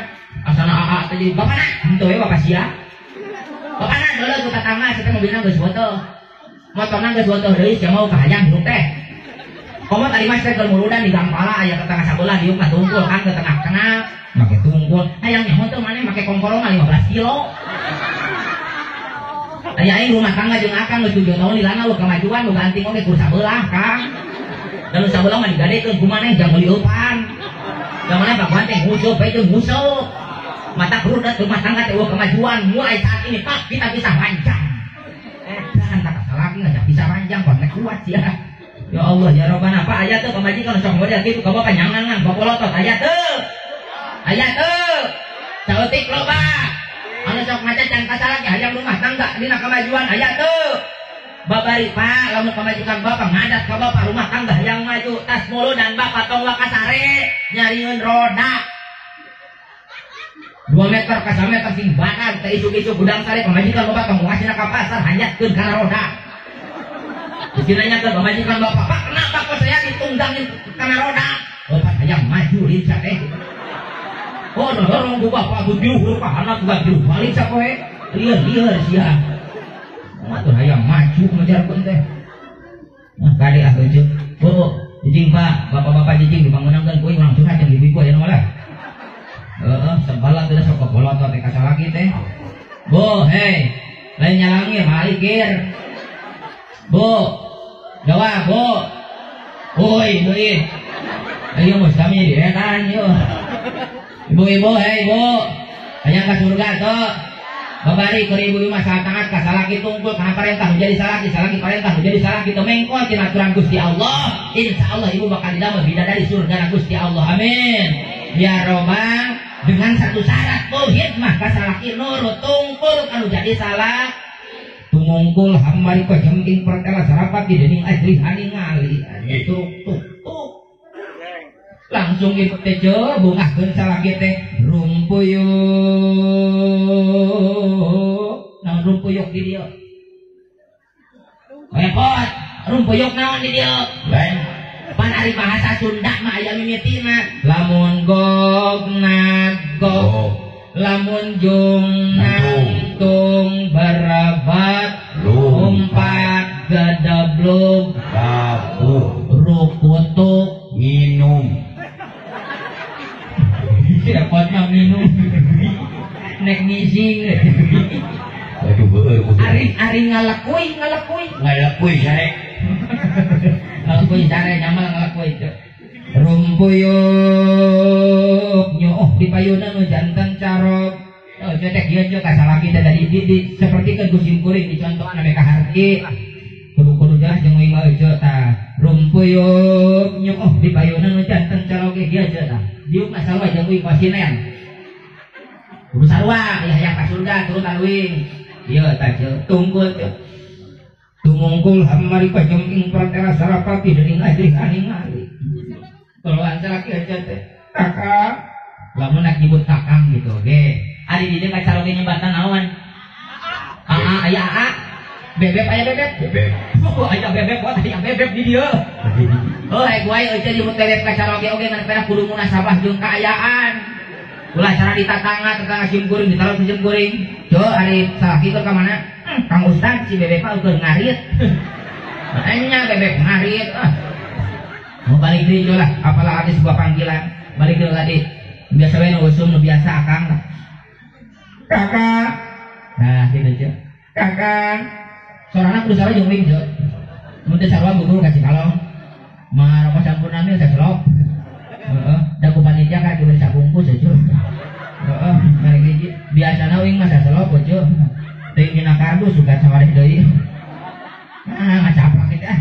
asana aa teh jadi bapana henteu we bapak sia. Bapana deuleu ku tatangga sia teh mobilna geus wotoh. Motorna geus wotoh deui sia mau kahayang hirup teh. Komo tadi mah teh keur muludan di Gampala aya tetangga sabelah diuk mah tungkul kan ke tengah-tengah make tungkul. Hayang nyaho teu maneh make komporo mah 15 kilo. Aya aing rumah tangga jeung akang geus 7 tahun lilana we kamajuan nu ganting oge kur sabelah Kang. Dan nu sabelah mah digadekeun ku maneh jang meuli eupan. Da maneh baguan teh ngusup bae teu ngusup. Mata kerudat rumah tangga teh eueuh kemajuan mulai saat ini Pak kita bisa ranjang. Dan kata salaki ngajak bisa ranjang konek kuat sia. Ya Allah ya Rabbana Pak aya teu pamajikan sok model kitu ka bapak nyangangan bapolotot aya teu. Aya teu. Saeutik loba. Anu sok ngacacan ka salaki hayang rumah tangga dina kemajuan aya teu. Babari Pak lamun pamajikan bapak ngadat ka bapak rumah tangga hayang maju tas mulu dan bapak tong wakasare nyariun roda. 2 meter ka 1 meter sing badan teh isuk-isuk gudang sare pamajikan bapak tong ngasina ka pasar hanjatkeun kana roda. Dinanyakeun pamajikan bapak, "Pak, kenapa kok saya ditunggangin kana roda?" Bapak hayang maju lincah teh. Oh, dorong ku bapak ku diuhur pahana ku ganti balik sapoe. Lieur-lieur sia. Mah hayang maju ngajarkeun teh. Nah, kade ah heueuh. Bu, jijing Pak, bapak-bapak jijing dibangunangkeun ku urang curhat jeung ibu-ibu aya nu malah. Heeh, sebalah teh sok kobolotot teh kasalaki teh. Bu, hei, lain nyalangir malikir. Bu, jawab Bu. Oi, heuih. Ayo mos kami edan yo. Ibu-ibu, hei Bu. Hayang ka surga tuh. Babari keur ibu mah saat ka salaki tungkul kana parentah menjadi salaki, salaki parentah menjadi salaki teu mengkol tina aturan Gusti Allah. Insyaallah ibu bakal didamel bidadari surga Gusti Allah. Amin. Ya Robbal dengan satu syarat tauhid mah ka salaki nurut tungkul kanu jadi salah. Tumungkul hamari kajengking pertela sarapati dening ajrih aningali. Tuk tuk tuk. Langsung ibu teh bungahkeun salaki teh rumpuyuk. Naon rumpuyuk di dieu? Repot, rumpuyuk naon di dieu? Lain. Pan ari bahasa Sunda mah aya mimitina. Lamun gog nagog, lamun jung nangtung barabat lompat gadablog babu rukutuk minum. Repot mah minum. Nek ngising. Aduh beueur. Ari ngalekuy ngalekuy. Ngalekuy sare. Ngalekuy sare nyamal ngalekuy teh. Rumpuyuk nyooh di payunan nu jantan carok. Oh teh kieu teh kasalaki teh tadi di sapertikeun ku simkuring dicontohan ame kaharti. Kudu-kudu jelas jeung uing mah euceu tah. Rumpuyuk nyooh di payunan nu jantan carok ge kieu teh tah. Diuk mah sarua jeung uing pasinen. Kudu sarua ya hayang ka surga turut uing. Ieu tah tungkul teh. Tumungkul hamari pajengking perantara sarapati dening ajrih aningali. Kalau salaki aja teh kakak lamun nak nyebut kakang gitu ge. Ari di dieu kacaroge nyebatan naon? Aa aya aa. Bebek aya bebek. Bebek. Oh aya bebek buat aya bebek di dieu. Oh ai wae euceu nyebut bebek kacaroge oge ngan pedah kudu munasabah jeung kaayaan. Ulah cara ditatangga tetangga sim kuring ditaruh sim kuring. Jo ari salaki keur ka mana? Kang Ustad si bebek mah ukur ngarit. Makanya bebek ngarit. Ah. Mau balik deui lah, apalah ada sebuah panggilan. Balik deui tadi. Biasa we nu usum nu biasa akang. Kakak. Nah, gitu aja. Kakak. Sorana kudu sarua jeung wing, Cuk. Mun teu sarua gugur ka Cikalong. Mah rokok sampurna mil saselop. Heeh, da ku panitia ka diberi sabungkus ya, Cuk. Heeh, balik hiji. Biasana wing mah saselop, Cuk. Teuing dina kardus sugan sawareh deui. Ah, ngacaplak kitu ah.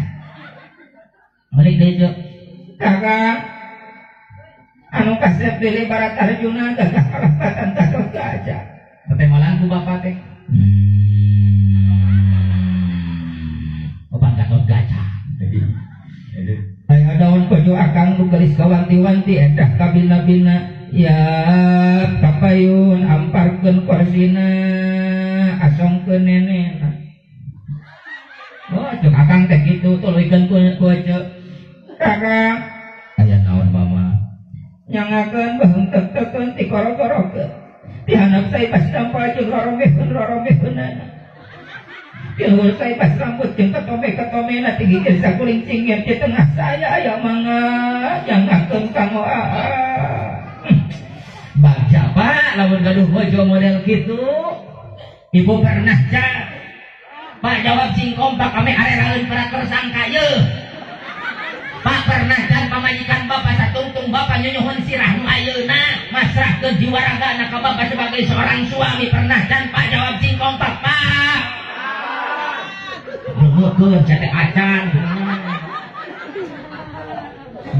Balik deui, Cuk. Kakak. Anu kasep deui barat Arjuna gagah kalapatan Gatot Kaca. Ketembalan ku bapak teh. Opan Gatot Kaca. Aya daun kojo akang nu gelis kawanti-wanti endah kabina-bina ya kapayun amparkeun korsina asongkeun nenena. Oh, cek akang teh kitu tuluikeun ku cek. Kakak aya naon mama? Nyangakeun baheung tek-tekeun ti koro-korokeun. Ti handap sai pas tampal jeung roromeh-roromeheunana. Ti luhur sai pas rambut jeung ketome-ketomena ti gigir sakuling cingir di tengah saya aya mangga nyangakeun kanggo aa. Bagja Pak lamun gaduh bojo model kitu. Ibu pernah ca? Pak jawab sing kompak kami areraeun para tersangka yeuh. Pak pernah dan pamajikan bapak satungtung bapak nyunyuhun sirah nu ayeuna masrahkeun jiwa ragana ka bapak sebagai seorang suami pernah dan Pak jawab sing kompak Pak. Rungokkeun cete acan.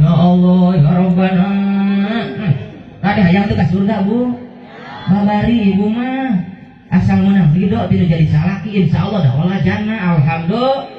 Ya Allah ya Rabbana. Tadi hayang teu ka surga Bu. Babari ibu mah asal menang ridho tidak jadi salaki insyaallah dah olah jannah alhamdulillah.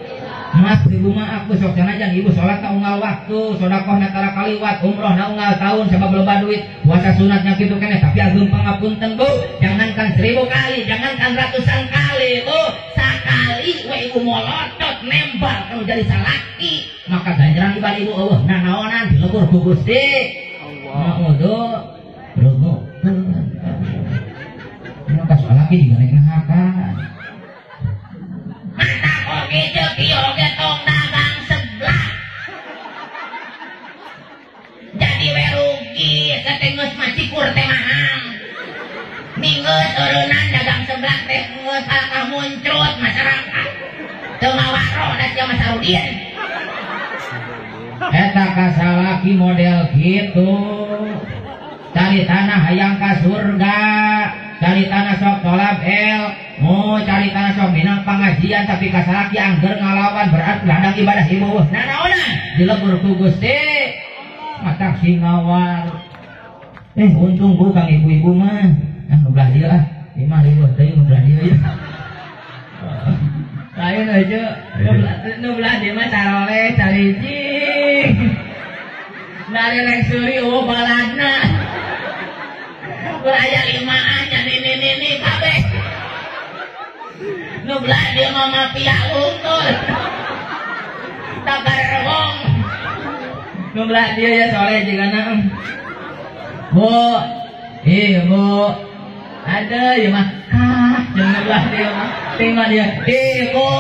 Maaf ibu maaf sok sanajan ibu sholat na unggal waktu, sodakoh na tara kaliwat, umroh na unggal tahun sebab loba duit, puasa sunatnya kitu keneh tapi ageung pangapunten Bu, jangankan 1000 kali, jangankan ratusan kali Bu, sakali we ibu molotot nembal kalau jadi salaki, maka ganjaran ibadah ibu eueuh nanaonan dilebur ku Gusti. Allah. Maudu rungukeun. Maka salaki juga naik neraka. Mata oge jeung ieu oge tong dagang sebelah. Jadi we rugi teh geus mah cikur teh mahal. Minggeus eureunnan dagang sebelah teh geus alakah muncrut masyarakat. Teu ngawaro da sia mah sarudieun. Eta kasalaki model kitu. Cari tanah hayang ka surga, cari tanah sok tolab el. Oh, cari tanah sok minang pengajian tapi kasalaki angger ngalawan berat ladang ibadah ibu. Nah naonan dilebur ku Gusti. Matak singawar. Untung Bu kang ibu-ibu mah. Nah, nu belah dieu ah. Ieu mah riweuh deui nu belah dieu ieu. Lain aja. Nu belah dieu mah caroleh carijing. Nari rek suri eueuh baladna. Kur aya limaan nya nini-nini kabeh. Nu belah dieu mah mafia untul. Tagar wong. Nu belah dieu ya soleh jigana. Bu, Bu. Ada ieu mah kah jeung nu belah dieu mah. Tinggal dia. Bu.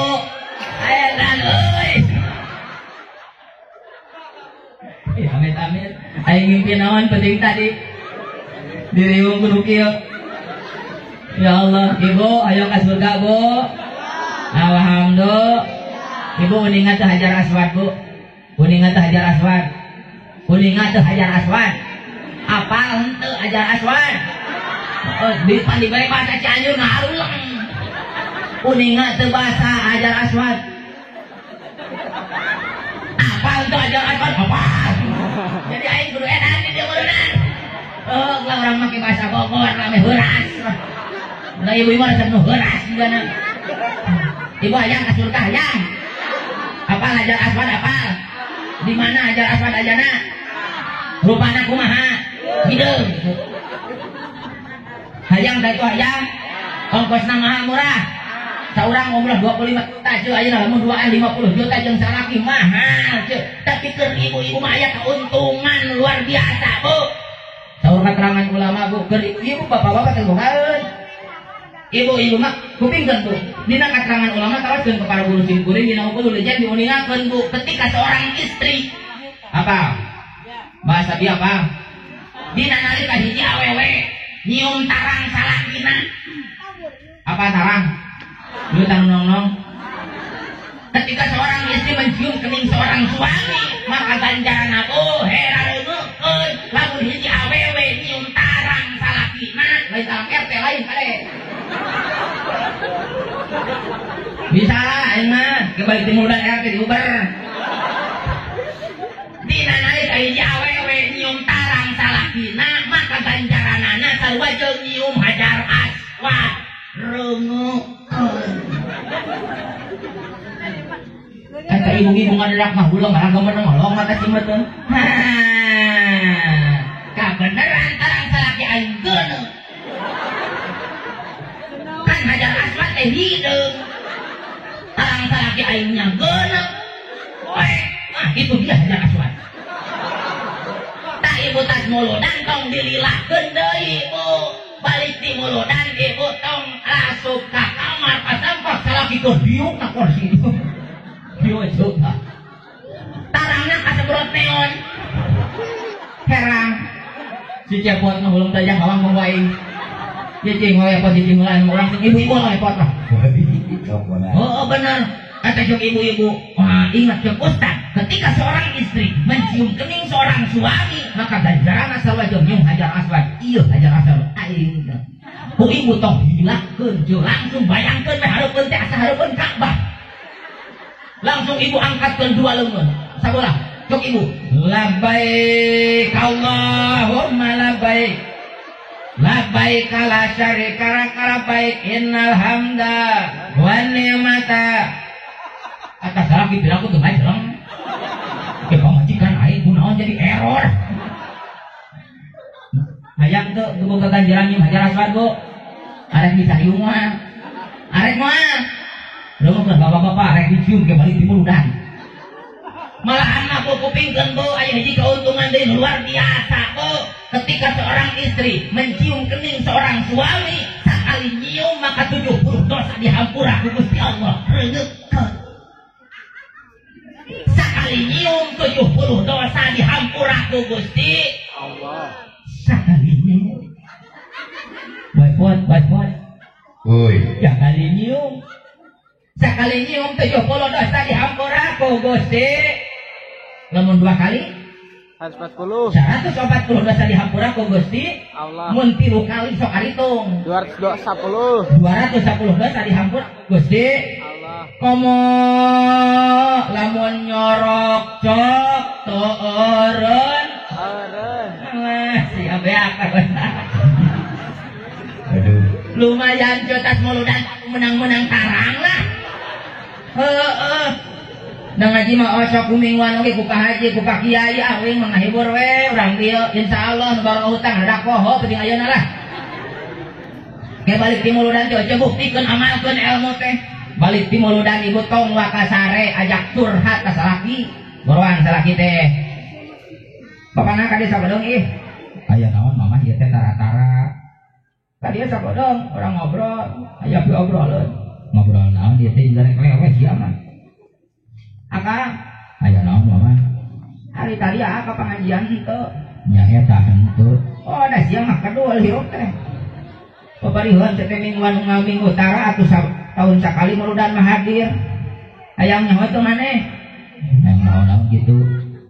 Aya dan euy. Amit-amit. Aing ngimpi naon penting tadi. Diriung kudu kieu. Ya Allah, Ibu, ayo ka surga, Bu. Alhamdulillah. Ibu uninga teu Hajar Aswad, Bu. Uninga teu Hajar Aswad. Uninga teu Hajar Aswad. Apal henteu Hajar Aswad? Oh, di pan dibere bahasa Cianjur ngarulang. Uninga teu bahasa Hajar Aswad. Apal henteu Hajar Aswad? Apal. Jadi aing kudu edan di dieu meureunnan. Oh, lah orang make bahasa Bogor rame heuras. Lah ibu mah resep nu heuras jigana. Ibu hayang ka surga hayang. Apal Hajar Aswad apal? Di mana Hajar Aswad ajana? Rupana kumaha? Hideung. Hayang da itu hayang. Ongkosna mahal murah. Saurang umroh 25 juta ceu ayeuna lamun duaan 50 juta jeung salaki mahal ceu. Tapi keur ibu-ibu mah aya keuntungan luar biasa, Bu. Saur keterangan ulama Bu, keur ibu bapak-bapak teh bogaeun. Ibu-ibu mah kupingkeun Bu. Dina keterangan ulama taoskeun ka para guru sim kuring dina ukur lejen diuningakeun Bu, ketika seorang istri Apa? Bahasa dia apa? Dina nalika hiji awewe nyium tarang salakina. Apa tarang? Lu tarang nong-nong. Ketika seorang istri mencium kening seorang suami, maka ganjaran aku herareuneukeun lamun hiji awewe nyium tarang salakina, lain tarang RT lain kade. Bisa aing mah kebalik timur dan RT diuber. Dina nalika hiji awewe nyium tarang salakina, maka ganjaranana sarua jeung nyium hajar aswad. Reuneukeun. Kata ibu-ibu ngaderak mah ulang ngaraga meneng holong mata cimeteun. Hah. Kabeneran tarang salaki aing geuneuk. Kan hajar aswad teh hideung. Tarang salaki aingnya geuneuk. Weh, ah itu dia hajar aswad. Tak ibu tas muludan tong dililakeun deui ibu. Balik di muludan ibu tong asup ka kamar pasampak salaki keur diuk na kursi. Diuk coba. Tarangna kasebrot neon. Herang. Si cepot mah belum tayang hawang mah wae. Cicing wae apa cicing lain urang sing ibu-ibu lah epot lah. Oh benar. Kata cek ibu-ibu, wah ingat cek ustaz, ketika seorang istri mencium kening seorang suami, maka ganjaran asal wajah nyium hajar aswad. Iya hajar aswad. Aing. Ku ibu tong hilakeun jeung langsung bayangkeun we hareupeun teh asa hareupeun Ka'bah. Langsung ibu angkatkeun dua leungeun. Sabolah, cek ibu. Labbaik Allahumma labbaik. Labbaik la syarika lak labbaik innal hamda wan ni'mata. Atas salaki piraku teu ngajeleng. Ke pamajikan aing kunaon jadi error. Hayang teu boga ganjaran nyium hajar aswad bu. Arek dicariung mah. Arek mah. Leungkeun bapak-bapak arek dicium ke balik di muludan. Malahan mah kupingkeun bu aya hiji keuntungan deui luar biasa bu. Ketika seorang istri mencium kening seorang suami, sakali nyium maka 70 dosa dihampura ku Gusti Allah. Reuneukeun. Sakali nyium 70 dosa dihampura ku Gusti Allah. Sakali nyium. Baik baik. Oi. Sakali nyium. Sakali nyium 70 dosa dihampura ku Gusti. Lamun dua kali 140. 140 dosa dihampura ku Gusti Allah. Mun tilu kali sok aritung. 210. 210 dosa dihampura ku Gusti Allah. Komo lamun nyorok cok tooreun. Eureun. Wah, siap ya. Aduh. Lumayan jotas muludan menang-menang tarang lah. Heeh. Da ngaji mah osok kumingguan oge ku Pak Haji, ku Pak Kiai ah uing mah ngahibur we urang dieu insyaallah nu baru hutang rada poho penting ayeuna lah. Ge balik ti muludan teh oce buktikeun amalkeun ilmu teh. Balik ti muludan ibu tong wakasare ajak curhat ka salaki. Boroan salaki teh. Bapana ka desa Badung ih. Aya naon mamah ieu teh tara-tara. Ka dieu sabodong urang ngobrol, aya pi obroleun. Ngobrol naon ieu teh jarang leweh sia mah. Akang, aya naon mama? Hari tadi ah ka pengajian henteu. Nya eta henteu. Oh, da sia mah kedul hirup teh. Babariheun teh mingguan minggu tara atuh tahun sakali muludan mah hadir. Hayang nyaho teu maneh? Hayang naon gitu.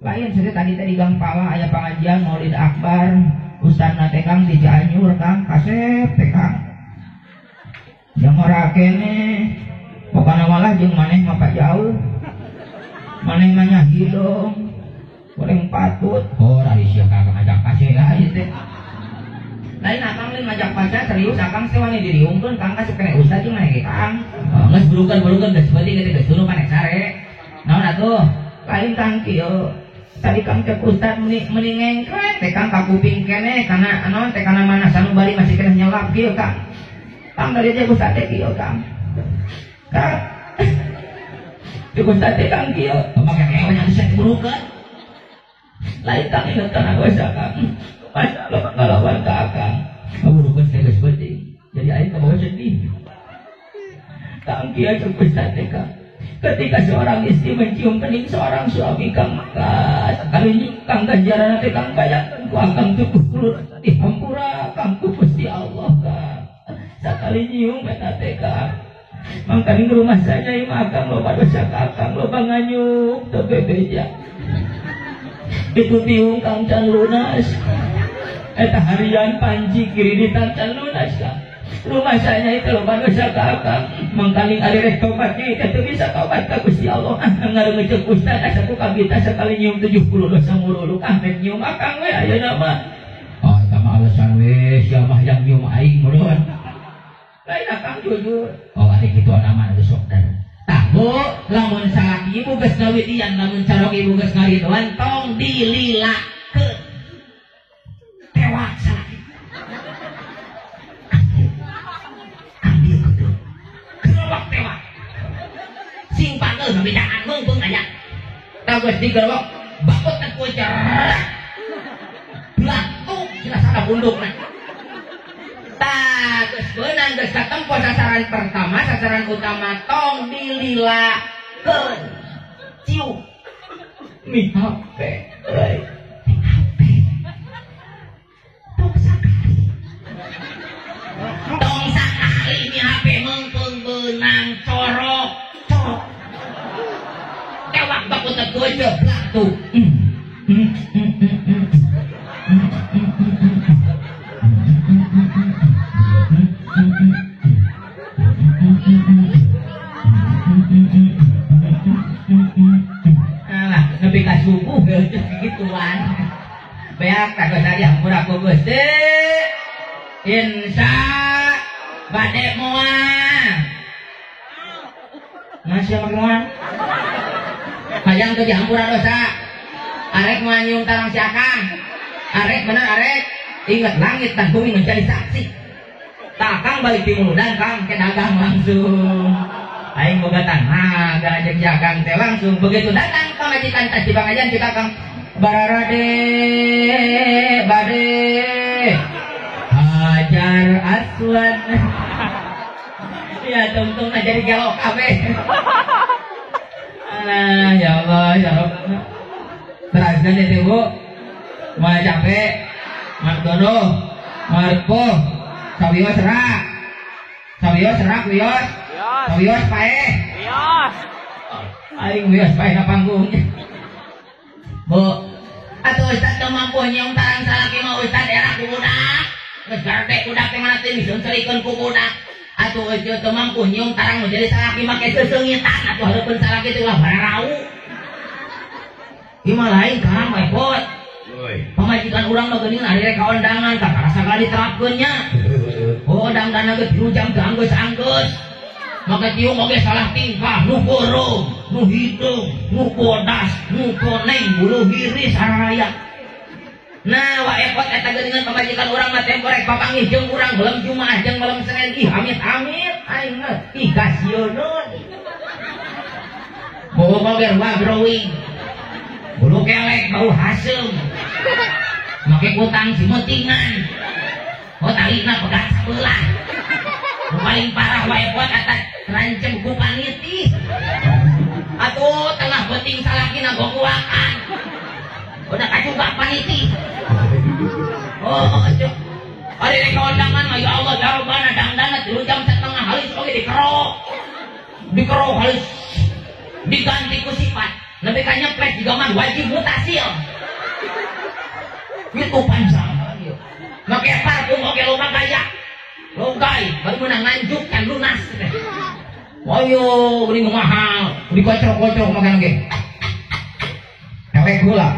Lain sih tadi teh di Gang Pala aya pengajian Maulid Akbar. Ustadna teh Kang di Cianjur Kang kasep teh Kang. Jeung ora keneh. Pokona malah jeung maneh mah jauh. Maneh mah nya hidung goreng patut. Oh, ari sia ka ngajak pasea ieu teh. Lain akang lain ngajak pasea serius akang teh wani diriungkeun Kang ka kene ustad jeung maneh ge Kang. Oh, geus burukeun-burukeun geus penting geus tuluh maneh sare. Naon atuh? Lain Kang kieu. Tadi Kang cek ustad meni ngengkrek teh Kang ka kuping keneh kana naon teh kana mana sanu bari masih keneh nyelap kieu Kang. Kang dari cek ustad teh kieu Kang. Kang cek ustad teh Kang kieu. Make ngewe nya burukeun. Lain Kang inget kana dosa Kang. Masa lo ngalawan ka akang. Kaburukeun teh geus penting. Jadi aing kabawa sedih. Kang kieu cek ustad teh Kang. Ketika seorang istri mencium kening seorang suami kang maka sekali kang ganjaran teh kang bayangkeun ku akang 70 dihampura kang ku Gusti Allah kang. Sakali nyium eta teh kang. Mangkaning rumah saja ieu mah akang loba dosa ka akang loba nganyuk teu bebeja. Itu tiung kang can lunas. Eta harian panji kreditan can lunas kang. Rumah saya itu loba dosa ka akang. Mangkaning ari rek tobat ge teu bisa tobat ka Gusti Allah. Ah ngareungeuceuk ustaz asa ku kabita sakali nyium 70 dosa muruluk. Ah rek nyium akang we ayeuna mah. Oh eta mah alasan we sia mah yang nyium aing meureun. Lain akang jujur. Oh ari kitu mah geus sok dan. Tah Bu, lamun salaki ibu geus ngawitian, lamun carok ibu geus ngaridoan tong dililakeun. Tewak salaki. Ambil kudu. Gerowak tewak. Sing panggil pembedaan mungkung aya. Tah geus digerowak, bakut teh kucer. Blatuk jelas ada pundukna. Tah geus beunang geus katempo sasaran pertama, sasaran utama tong dililakeun. Cium. Mi HP. HP. Tong sakali. Tong sakali mi HP meungpeung beunang corok, corok. Tewak bakut teh jeblak tuh. Alah, nepi ka subuh gituan. Beak tak geus aya hampura ku Gusti. Insya bade moal. Masih make moal. Hayang teu dihampura dosa. Arek moal nyium tarang si akang. Arek bener arek. Ingat langit dan bumi menjadi saksi. Takang balik di muludan kang ke dagang langsung. Aing boga tanah, gajek jagang teh langsung. Begitu datang pamajikan tas di pangajian kita kang bararade bade hajar aswad. Ya tungtung jadi gelok kabeh. Alah ya Allah ya Allah. Teraskan ya Bu. Mau capek, mardono, marpo, sawios serak, sawios serak wios, sawios paeh, wios, aing wios paeh na panggung. Bu, atuh ustaz teu mampu nyium tarang salaki mah ustaz era ku budak, geus gede budak teh mana teh diseungseurikeun ku budak. Atuh eueuh teu mampu nyium tarang nu jadi salaki make seuseungitan atuh hareupeun salaki teh ulah bararau. Ieu mah lain kang repot. Pamajikan urang mah geuning ari rek ka ondangan tah karasa sagala diterapkeun nya. Oh dangdana geus 3 jam teu anggeus-anggeus. Maka cium oge salah tingkah, nu gorong, nu hideung, nu bodas, nu koneng, bulu hiris saraya. Nah, wa ekot eta geuningan pamajikan urang mah tempo rek papanggih jeung urang belum Jumaah jeung malam Senin ih amit-amit aing mah ih kasieun. Bobo oge ruah growing. Bulu kelek bau haseum. Make kutang simutingan. Oh talina pegat sabelah. Nu paling parah wae buat atas rancem ku paniti. Atuh tengah penting salakina goguakan. Udah kajugak paniti. Oh, cuk. Ari rek kondangan mah ya Allah ya Rabbana dangdana 3 jam setengah halis oge dikerok. Dikerok halis. Diganti ku sifat. Nepi ka nyeplek juga mah wajib mutasil. Itu panjang. Make parfum oge loba gaya. Logai, baru menang nganjuk kan lunas teh. Ayo, geuning mahal, dikocok-kocok makan oge. Ewek heula.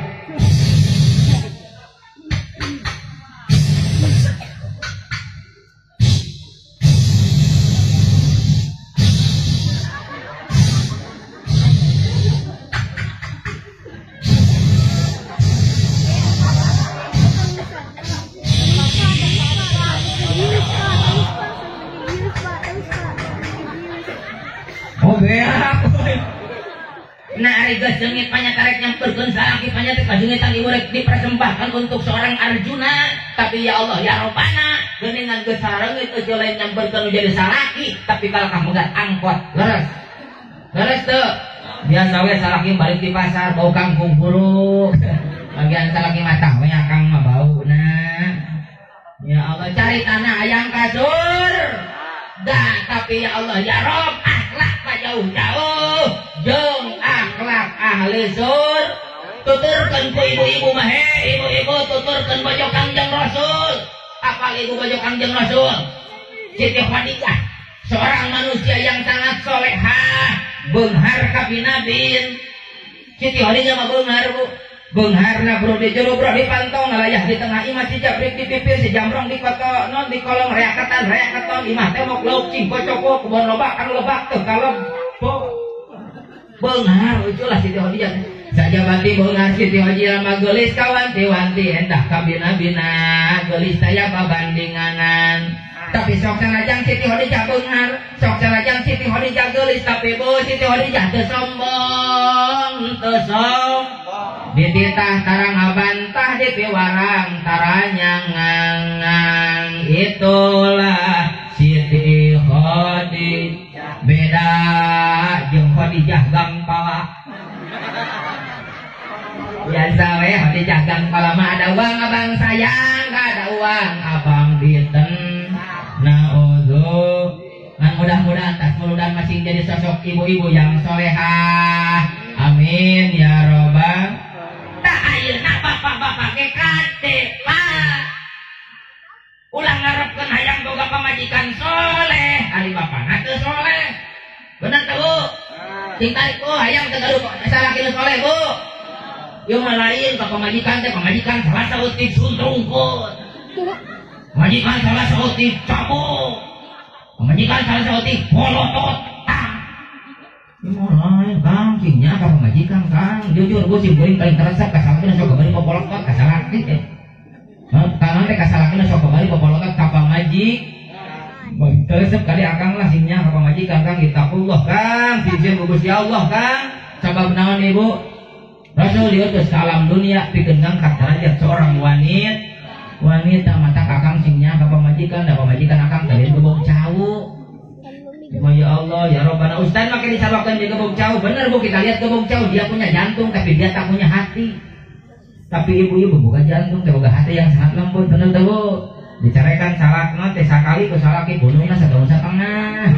Nah, ari geus seungit panyatarek nyamperkeun salaki panyatek kaseungitan ieu rek dipersembahkan untuk seorang Arjuna, tapi ya Allah ya Robbana, geuningan geus sareungit eueuh lain nyamperkeun nu jadi salaki, tapi kalau kamu megat angkot leres. Beres teu? Biasa we salaki balik di pasar bau kangkung buruk. Bagian salaki mata we akang mah bauna. Ya Allah cari tanah ayam kasur. Dah tapi ya Allah ya Rob akhlak mah jauh-jauh jeung akhlak ahli sur. Tuturkeun ku ibu-ibu mah he, ibu-ibu tuturkeun bojo Kangjeng Rasul. Apal ibu bojo Kangjeng Rasul? Siti Khadijah, seorang manusia yang sangat solehah, beunghar ka binabin. Siti Khadijah mah beunghar bu. Beungharna bro di jero bro di pantong ngalayah di tengah imah si jabrik di pipir si jamrong di koto non di kolong reakatan reakaton imah temok lauk cing kocoko kebon lobak anu lebak teu kalebo. Beunghar uculah Siti Khadijah. Sajabati beunghar Siti Khadijah mah geulis kawanti-wanti endah kabina-bina geulis saya babandinganan. Tapi sok sanajang Siti Khadijah beunghar, sok sanajang Siti Khadijah geulis tapi bu Siti Khadijah teu sombong, teu sombong. Dititah tarang ngabantah dipiwarang taranyangangang. Itulah Siti Khadijah. Beda jeung Khadijah gampala. Biasa we Khadijah gampala mah ada uang abang sayang, gak ada uang abang diten. Naudzu. Nah, mudah-mudahan tas muludan masih jadi sosok ibu-ibu yang solehah. Amin ya robbal. Tak ayeuna bapak-bapak ge kade pak. Ulah ngarepkeun hayang boga pamajikan soleh, ari bapana teu soleh. Bener teu Bu? Sing tarik bu hayang teu gaduh salaki nu soleh Bu. Ieu mah lain ka pamajikan teh pamajikan salah saeutik suntrungkut. Pamajikan salah saeutik cabuk. Pamajikan salah saeutik bolotot. Ieu lain Kang, singnya ka pamajikan Kang. Jujur gua sih kuring paling teresep ka salaki sok bari popolotot ka salaki teh. Tangan teh ka salaki sok bari popolotot ka pamajik. Teresep kali akang lah singnya ka pamajikan Kang, ittaqullah Kang, sieun ku Gusti Allah Kang. Sabab naon Ibu? Rasul diutus ka alam dunia pikeun ngangkat derajat seorang wanita. Wanita mata kakang singnya ka pamajikan, da pamajikan akang teh gebog cau. Ya Allah, ya Robbana. Ustaz makin disabakan di gebog cau. Bener Bu, kita lihat gebog cau, dia punya jantung tapi dia tak punya hati. Tapi ibu-ibu bukan jantung, tapi boga hati yang sangat lembut. Bener tuh Bu. Dicarekan salakna teh sakali ku salaki gunungna satahun satengah.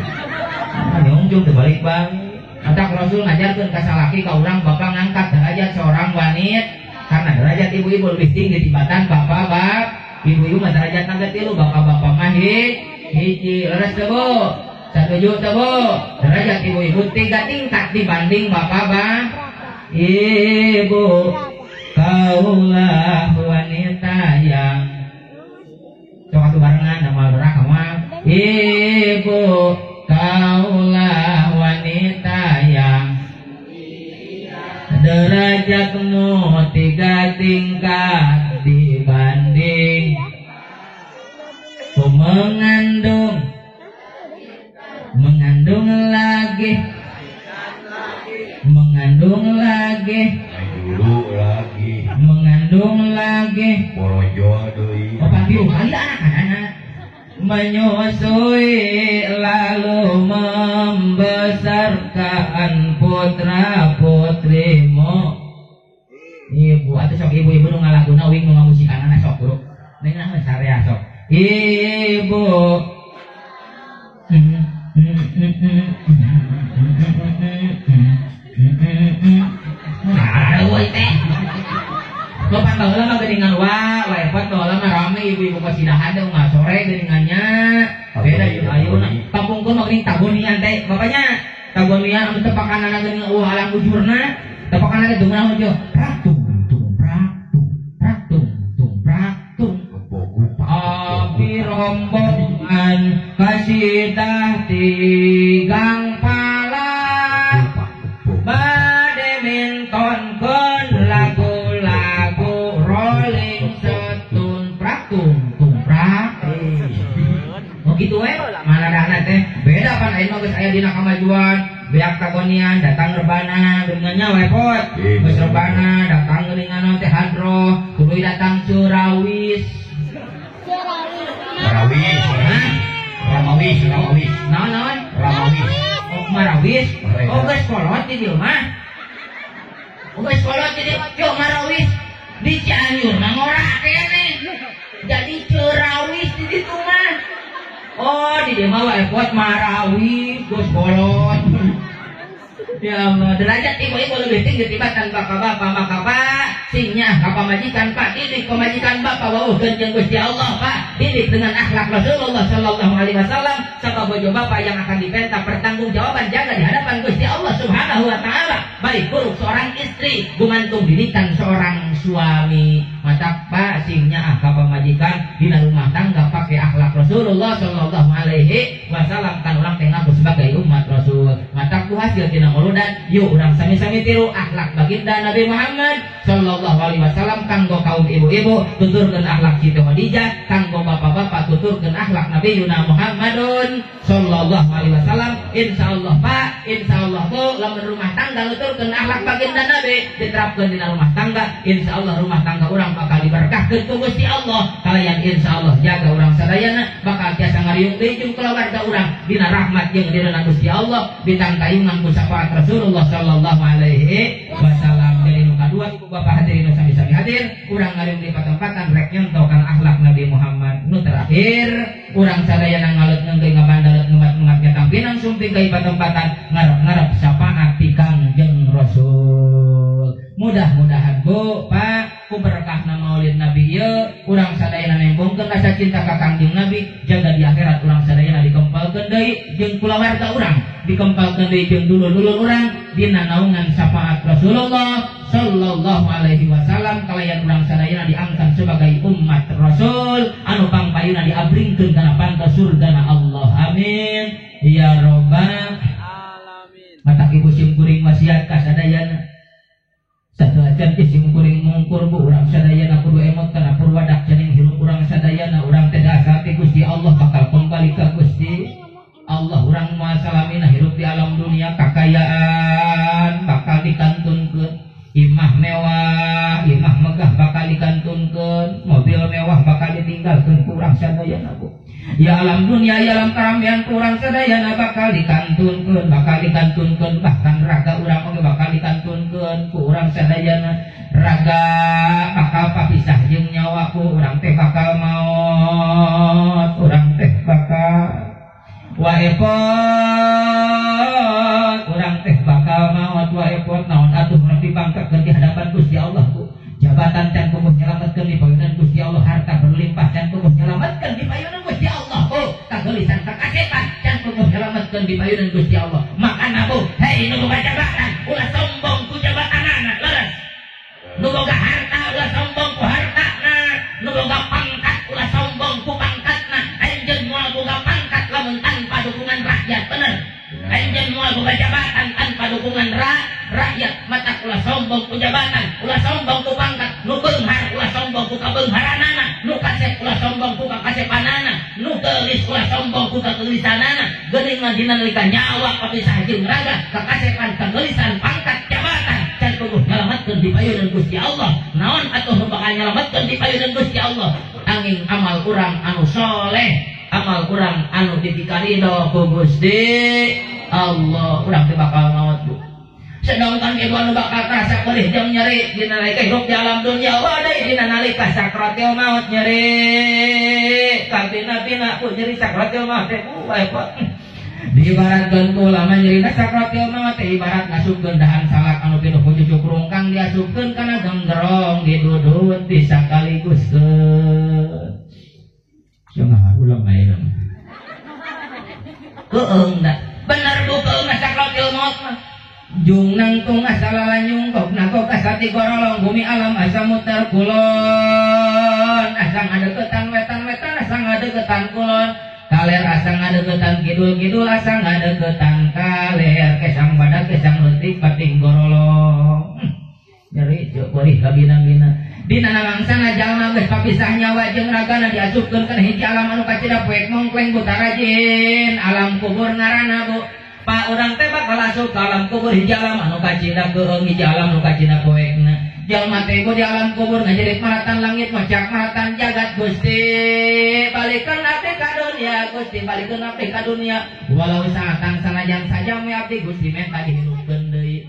Nah, nyungcung teu balik bang. Matak Rasul ngajarkeun ka salaki ka urang bapak ngangkat derajat seorang wanita karena derajat ibu-ibu lebih tinggi tibatan bapak-bapak. Ibu-ibu mah derajatna ge tilu, bapak-bapak mah hiji. Leres teu Bu? Setuju teu Bu? Derajat ibu-ibu tiga tingkat dibanding bapak-bapak. Ibu, kaulah wanita yang sok atuh barengan da moal berak mah. Ibu, kaulah wanita yang derajatmu tiga tingkat dibanding ku mengandung, mengandung lagi, mengandung lagi, dulu lagi, mengandung lagi, borojo deui. Oh panggil kali anak-anak menyusui lalu membesarkan putra putrimu. Ibu atau sok ibu-ibu nu ngalaguna wing nu ngamusikanana sok bro. Neng sarea sok. Ibu. Nah, teh. Lopan baheula mah geuningan wa, lepot baheula mah rame ibu-ibu kasidahan teh unggal sore geuningannya. Beda jeung ayeuna. Kapungkur mah geuning tagonian teh, bapaknya. Tagonian anu tepakanana geuning eueuh halang bujurna, tepakanana teh dungeuna heueuh. Prak tung tung prak tung prak tung tung prak tung. Abi rombongan kasidah tigang pala bade mintonkeun lagu-lagu Rolling Stone prak tung tung prak. Oh gitu we, maradana teh beda pan ayeuna geus aya dina kamajuan, beak tagonian datang rebana geuningannya lepot. Geus rebana datang geuningan teh hadroh, tuluy datang curawis. Marawis, Ramawis, Ramawis. Naon naon? Ramawis. Oh, Marawis. Oh, geus kolot di dieu mah. Geus kolot di dieu yo marawis di Cianjur mah ngora keneh. Jadi cerawis di ditu mah. Oh di dieu mah wae kuat marawis geus kolot. Ya Allah, derajat ibu-ibu lebih tinggi tibatan bapak-bapak maka pak singnya ka pamajikan pak didik pamajikan bapak wauhkeun jeung Gusti Allah pak didik dengan akhlak Rasulullah sallallahu alaihi wasallam sabab bojo bapak yang akan dipenta pertanggungjawaban jaga di hadapan Gusti Allah Subhanahu wa taala baik buruk seorang istri gumantung didikan seorang suami maka pak singnya ka pamajikan dina rumah tangga pakai akhlak Rasulullah sallallahu alaihi wasallam kan urang teh ngaku sebagai umat Rasul maka ku hasil tina dan yuk urang sami-sami tiru akhlak baginda Nabi Muhammad sallallahu alaihi wasallam kanggo kaum ibu-ibu tuturkeun akhlak Siti Khadijah kanggo bapak-bapak tuturkeun akhlak Nabi Yuna Muhammadun sallallahu alaihi wasallam. Insyaallah Pak, insyaallah Bu, lamun rumah tangga nuturkeun akhlak baginda Nabi diterapkeun dina rumah tangga, insyaallah rumah tangga urang bakal diberkahkeun ku Gusti Allah. Kalayan insyaallah jaga urang sadayana bakal tiasa ngariung deui jeung kulawarga urang dina rahmat jeung dina Gusti Allah ditangtayungan ku syafaat Rasulullah sallallahu alaihi wasallam. Jadi nu kadua ibu bapak hadirin nu sami-sami hadir urang ngariung di patempatan rek nyontoh kana akhlak Nabi Muhammad. Nu terakhir urang sadayana ngalut ngeunggeui ngabandalet ngemat-ngemat nyatang sumping ka patempatan ngarep-ngarep syafaat ti Kangjeng Rasul. Mudah-mudahan Bu, Pak, ku berkahna Maulid Nabi ieu urang sadayana nembongkeun rasa cinta ka Kangjeng Nabi jaga di akhirat urang sadayana dikempalkeun deui jeung kulawarga urang dikempalkeun deui jeung dulur-dulur urang dina naungan syafaat Rasulullah sallallahu alaihi wasallam kalayan urang sadayana diangkat sebagai umat Rasul anu pangpayuna diabringkeun kana panto surgana Allah. Amin ya robbal alamin. Matak ibu sim kuring wasiat ka sadayana satu acan ti sim kuring mungkur bu urang sadayana kudu emot kana purwadak cening hirup urang sadayana urang teh dasar ti Gusti Allah bakal kembali ka Gusti Allah. Urang moal salamina hirup di alam dunia kakayaan bakal dikantunkeun, imah mewah, imah megah bakal dikantunkeun, mobil mewah bakal ditinggalkeun ku urang sadayana bu. Ya alam dunia, ya alam karambean ku urang sadayana bakal dikantunkeun, bakal dikantunkeun bahkan raga urang oge bakal dikantunkeun ku urang sadayana. Raga bakal papisah jeung nyawa ku urang teh bakal maot, urang teh bakal waepot, urang teh bakal maot waepot. Naon atuh urang dibangkatkeun di hadapan Gusti Allah bu. Jabatan can kukuh nyelametkeun di payunan Gusti Allah, harta berlimpah can kukuh nyelametkeun di payunan Gusti Allah bu. Kageulisan kakasepan can kukuh nyelametkeun di payunan Gusti Allah. Makana bu, hei nu boga jabatan ulah sombong ku jabatanana, leres. Nu boga harta ulah sombong ku hartana, nu boga pangkat ulah sombong ku pangkatna. Anjeun moal boga pangkat lamun tanpa dukungan rakyat, bener. Anjeun moal boga jabatan tanpa dukungan rakyat. Mata ulah sombong ku jabatan, ulah sombong ku pangkat. Nu beunghar ulah sombong ku kabeungharanana, nu kasep ulah sombong ku kakasepanana, nu geulis ulah sombong ku kageulisanana. Geuning mah dina nalika nyawa papisah jeung raga, kakasepan, kageulisan, pangkat, jabatan can kudu nyalametkeun di payunan Gusti Allah. Naon atuh nu bakal nyalametkeun di payunan Gusti Allah? Angin amal urang anu soleh, amal urang anu dipikarido ku Gusti Allah, urang teh bakal maot bu. Sedangkan ibu anu bakal kerasa perih jeung nyeri dina nalika hirup di alam dunia, wadai dina nalika sakratil maut nyeri kabina-bina ku nyeri sakratil maut teh bu wae. Diibaratkeun ku ulama nyerina sakratil maut teh ibarat ngasupkeun dahan salak anu pinuh ku cucuk rungkang diasupkeun kana genggerong didudut disakaliguskeun. Jangan ulang ayeuna. Keung da. Bener bu keung sakratil maut mah. Jung nangtung asa lalanyung kok nangkok asa tigorolong bumi alam asa muter kulon asa ngadeukeutan wetan wetan asa ngadeukeutan kulon kaler asa ngadeukeutan kidul kidul asa ngadeukeutan kaler kesang badak kesang leutik pating gorolong. Nyeri jeung perih kabina-bina dina namangsana jalma geus papisah nyawa jeung ragana diasupkeun kana hiji alam anu kacida poek mongkleng buta rajin alam kubur ngaranna bu. Pak urang teh bakal asup ka alam kubur hiji alam anu kacida keueung hiji alam anu kacida poekna. Jalma teh di alam kubur ngajerit maratan langit macak maratan jagat Gusti balikeun abdi ka dunia Gusti balikeun abdi ka dunia walau saatan sanajan sajam we abdi Gusti menta dihirupkeun deui.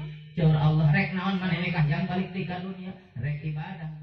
di ka dunia rek ibadah.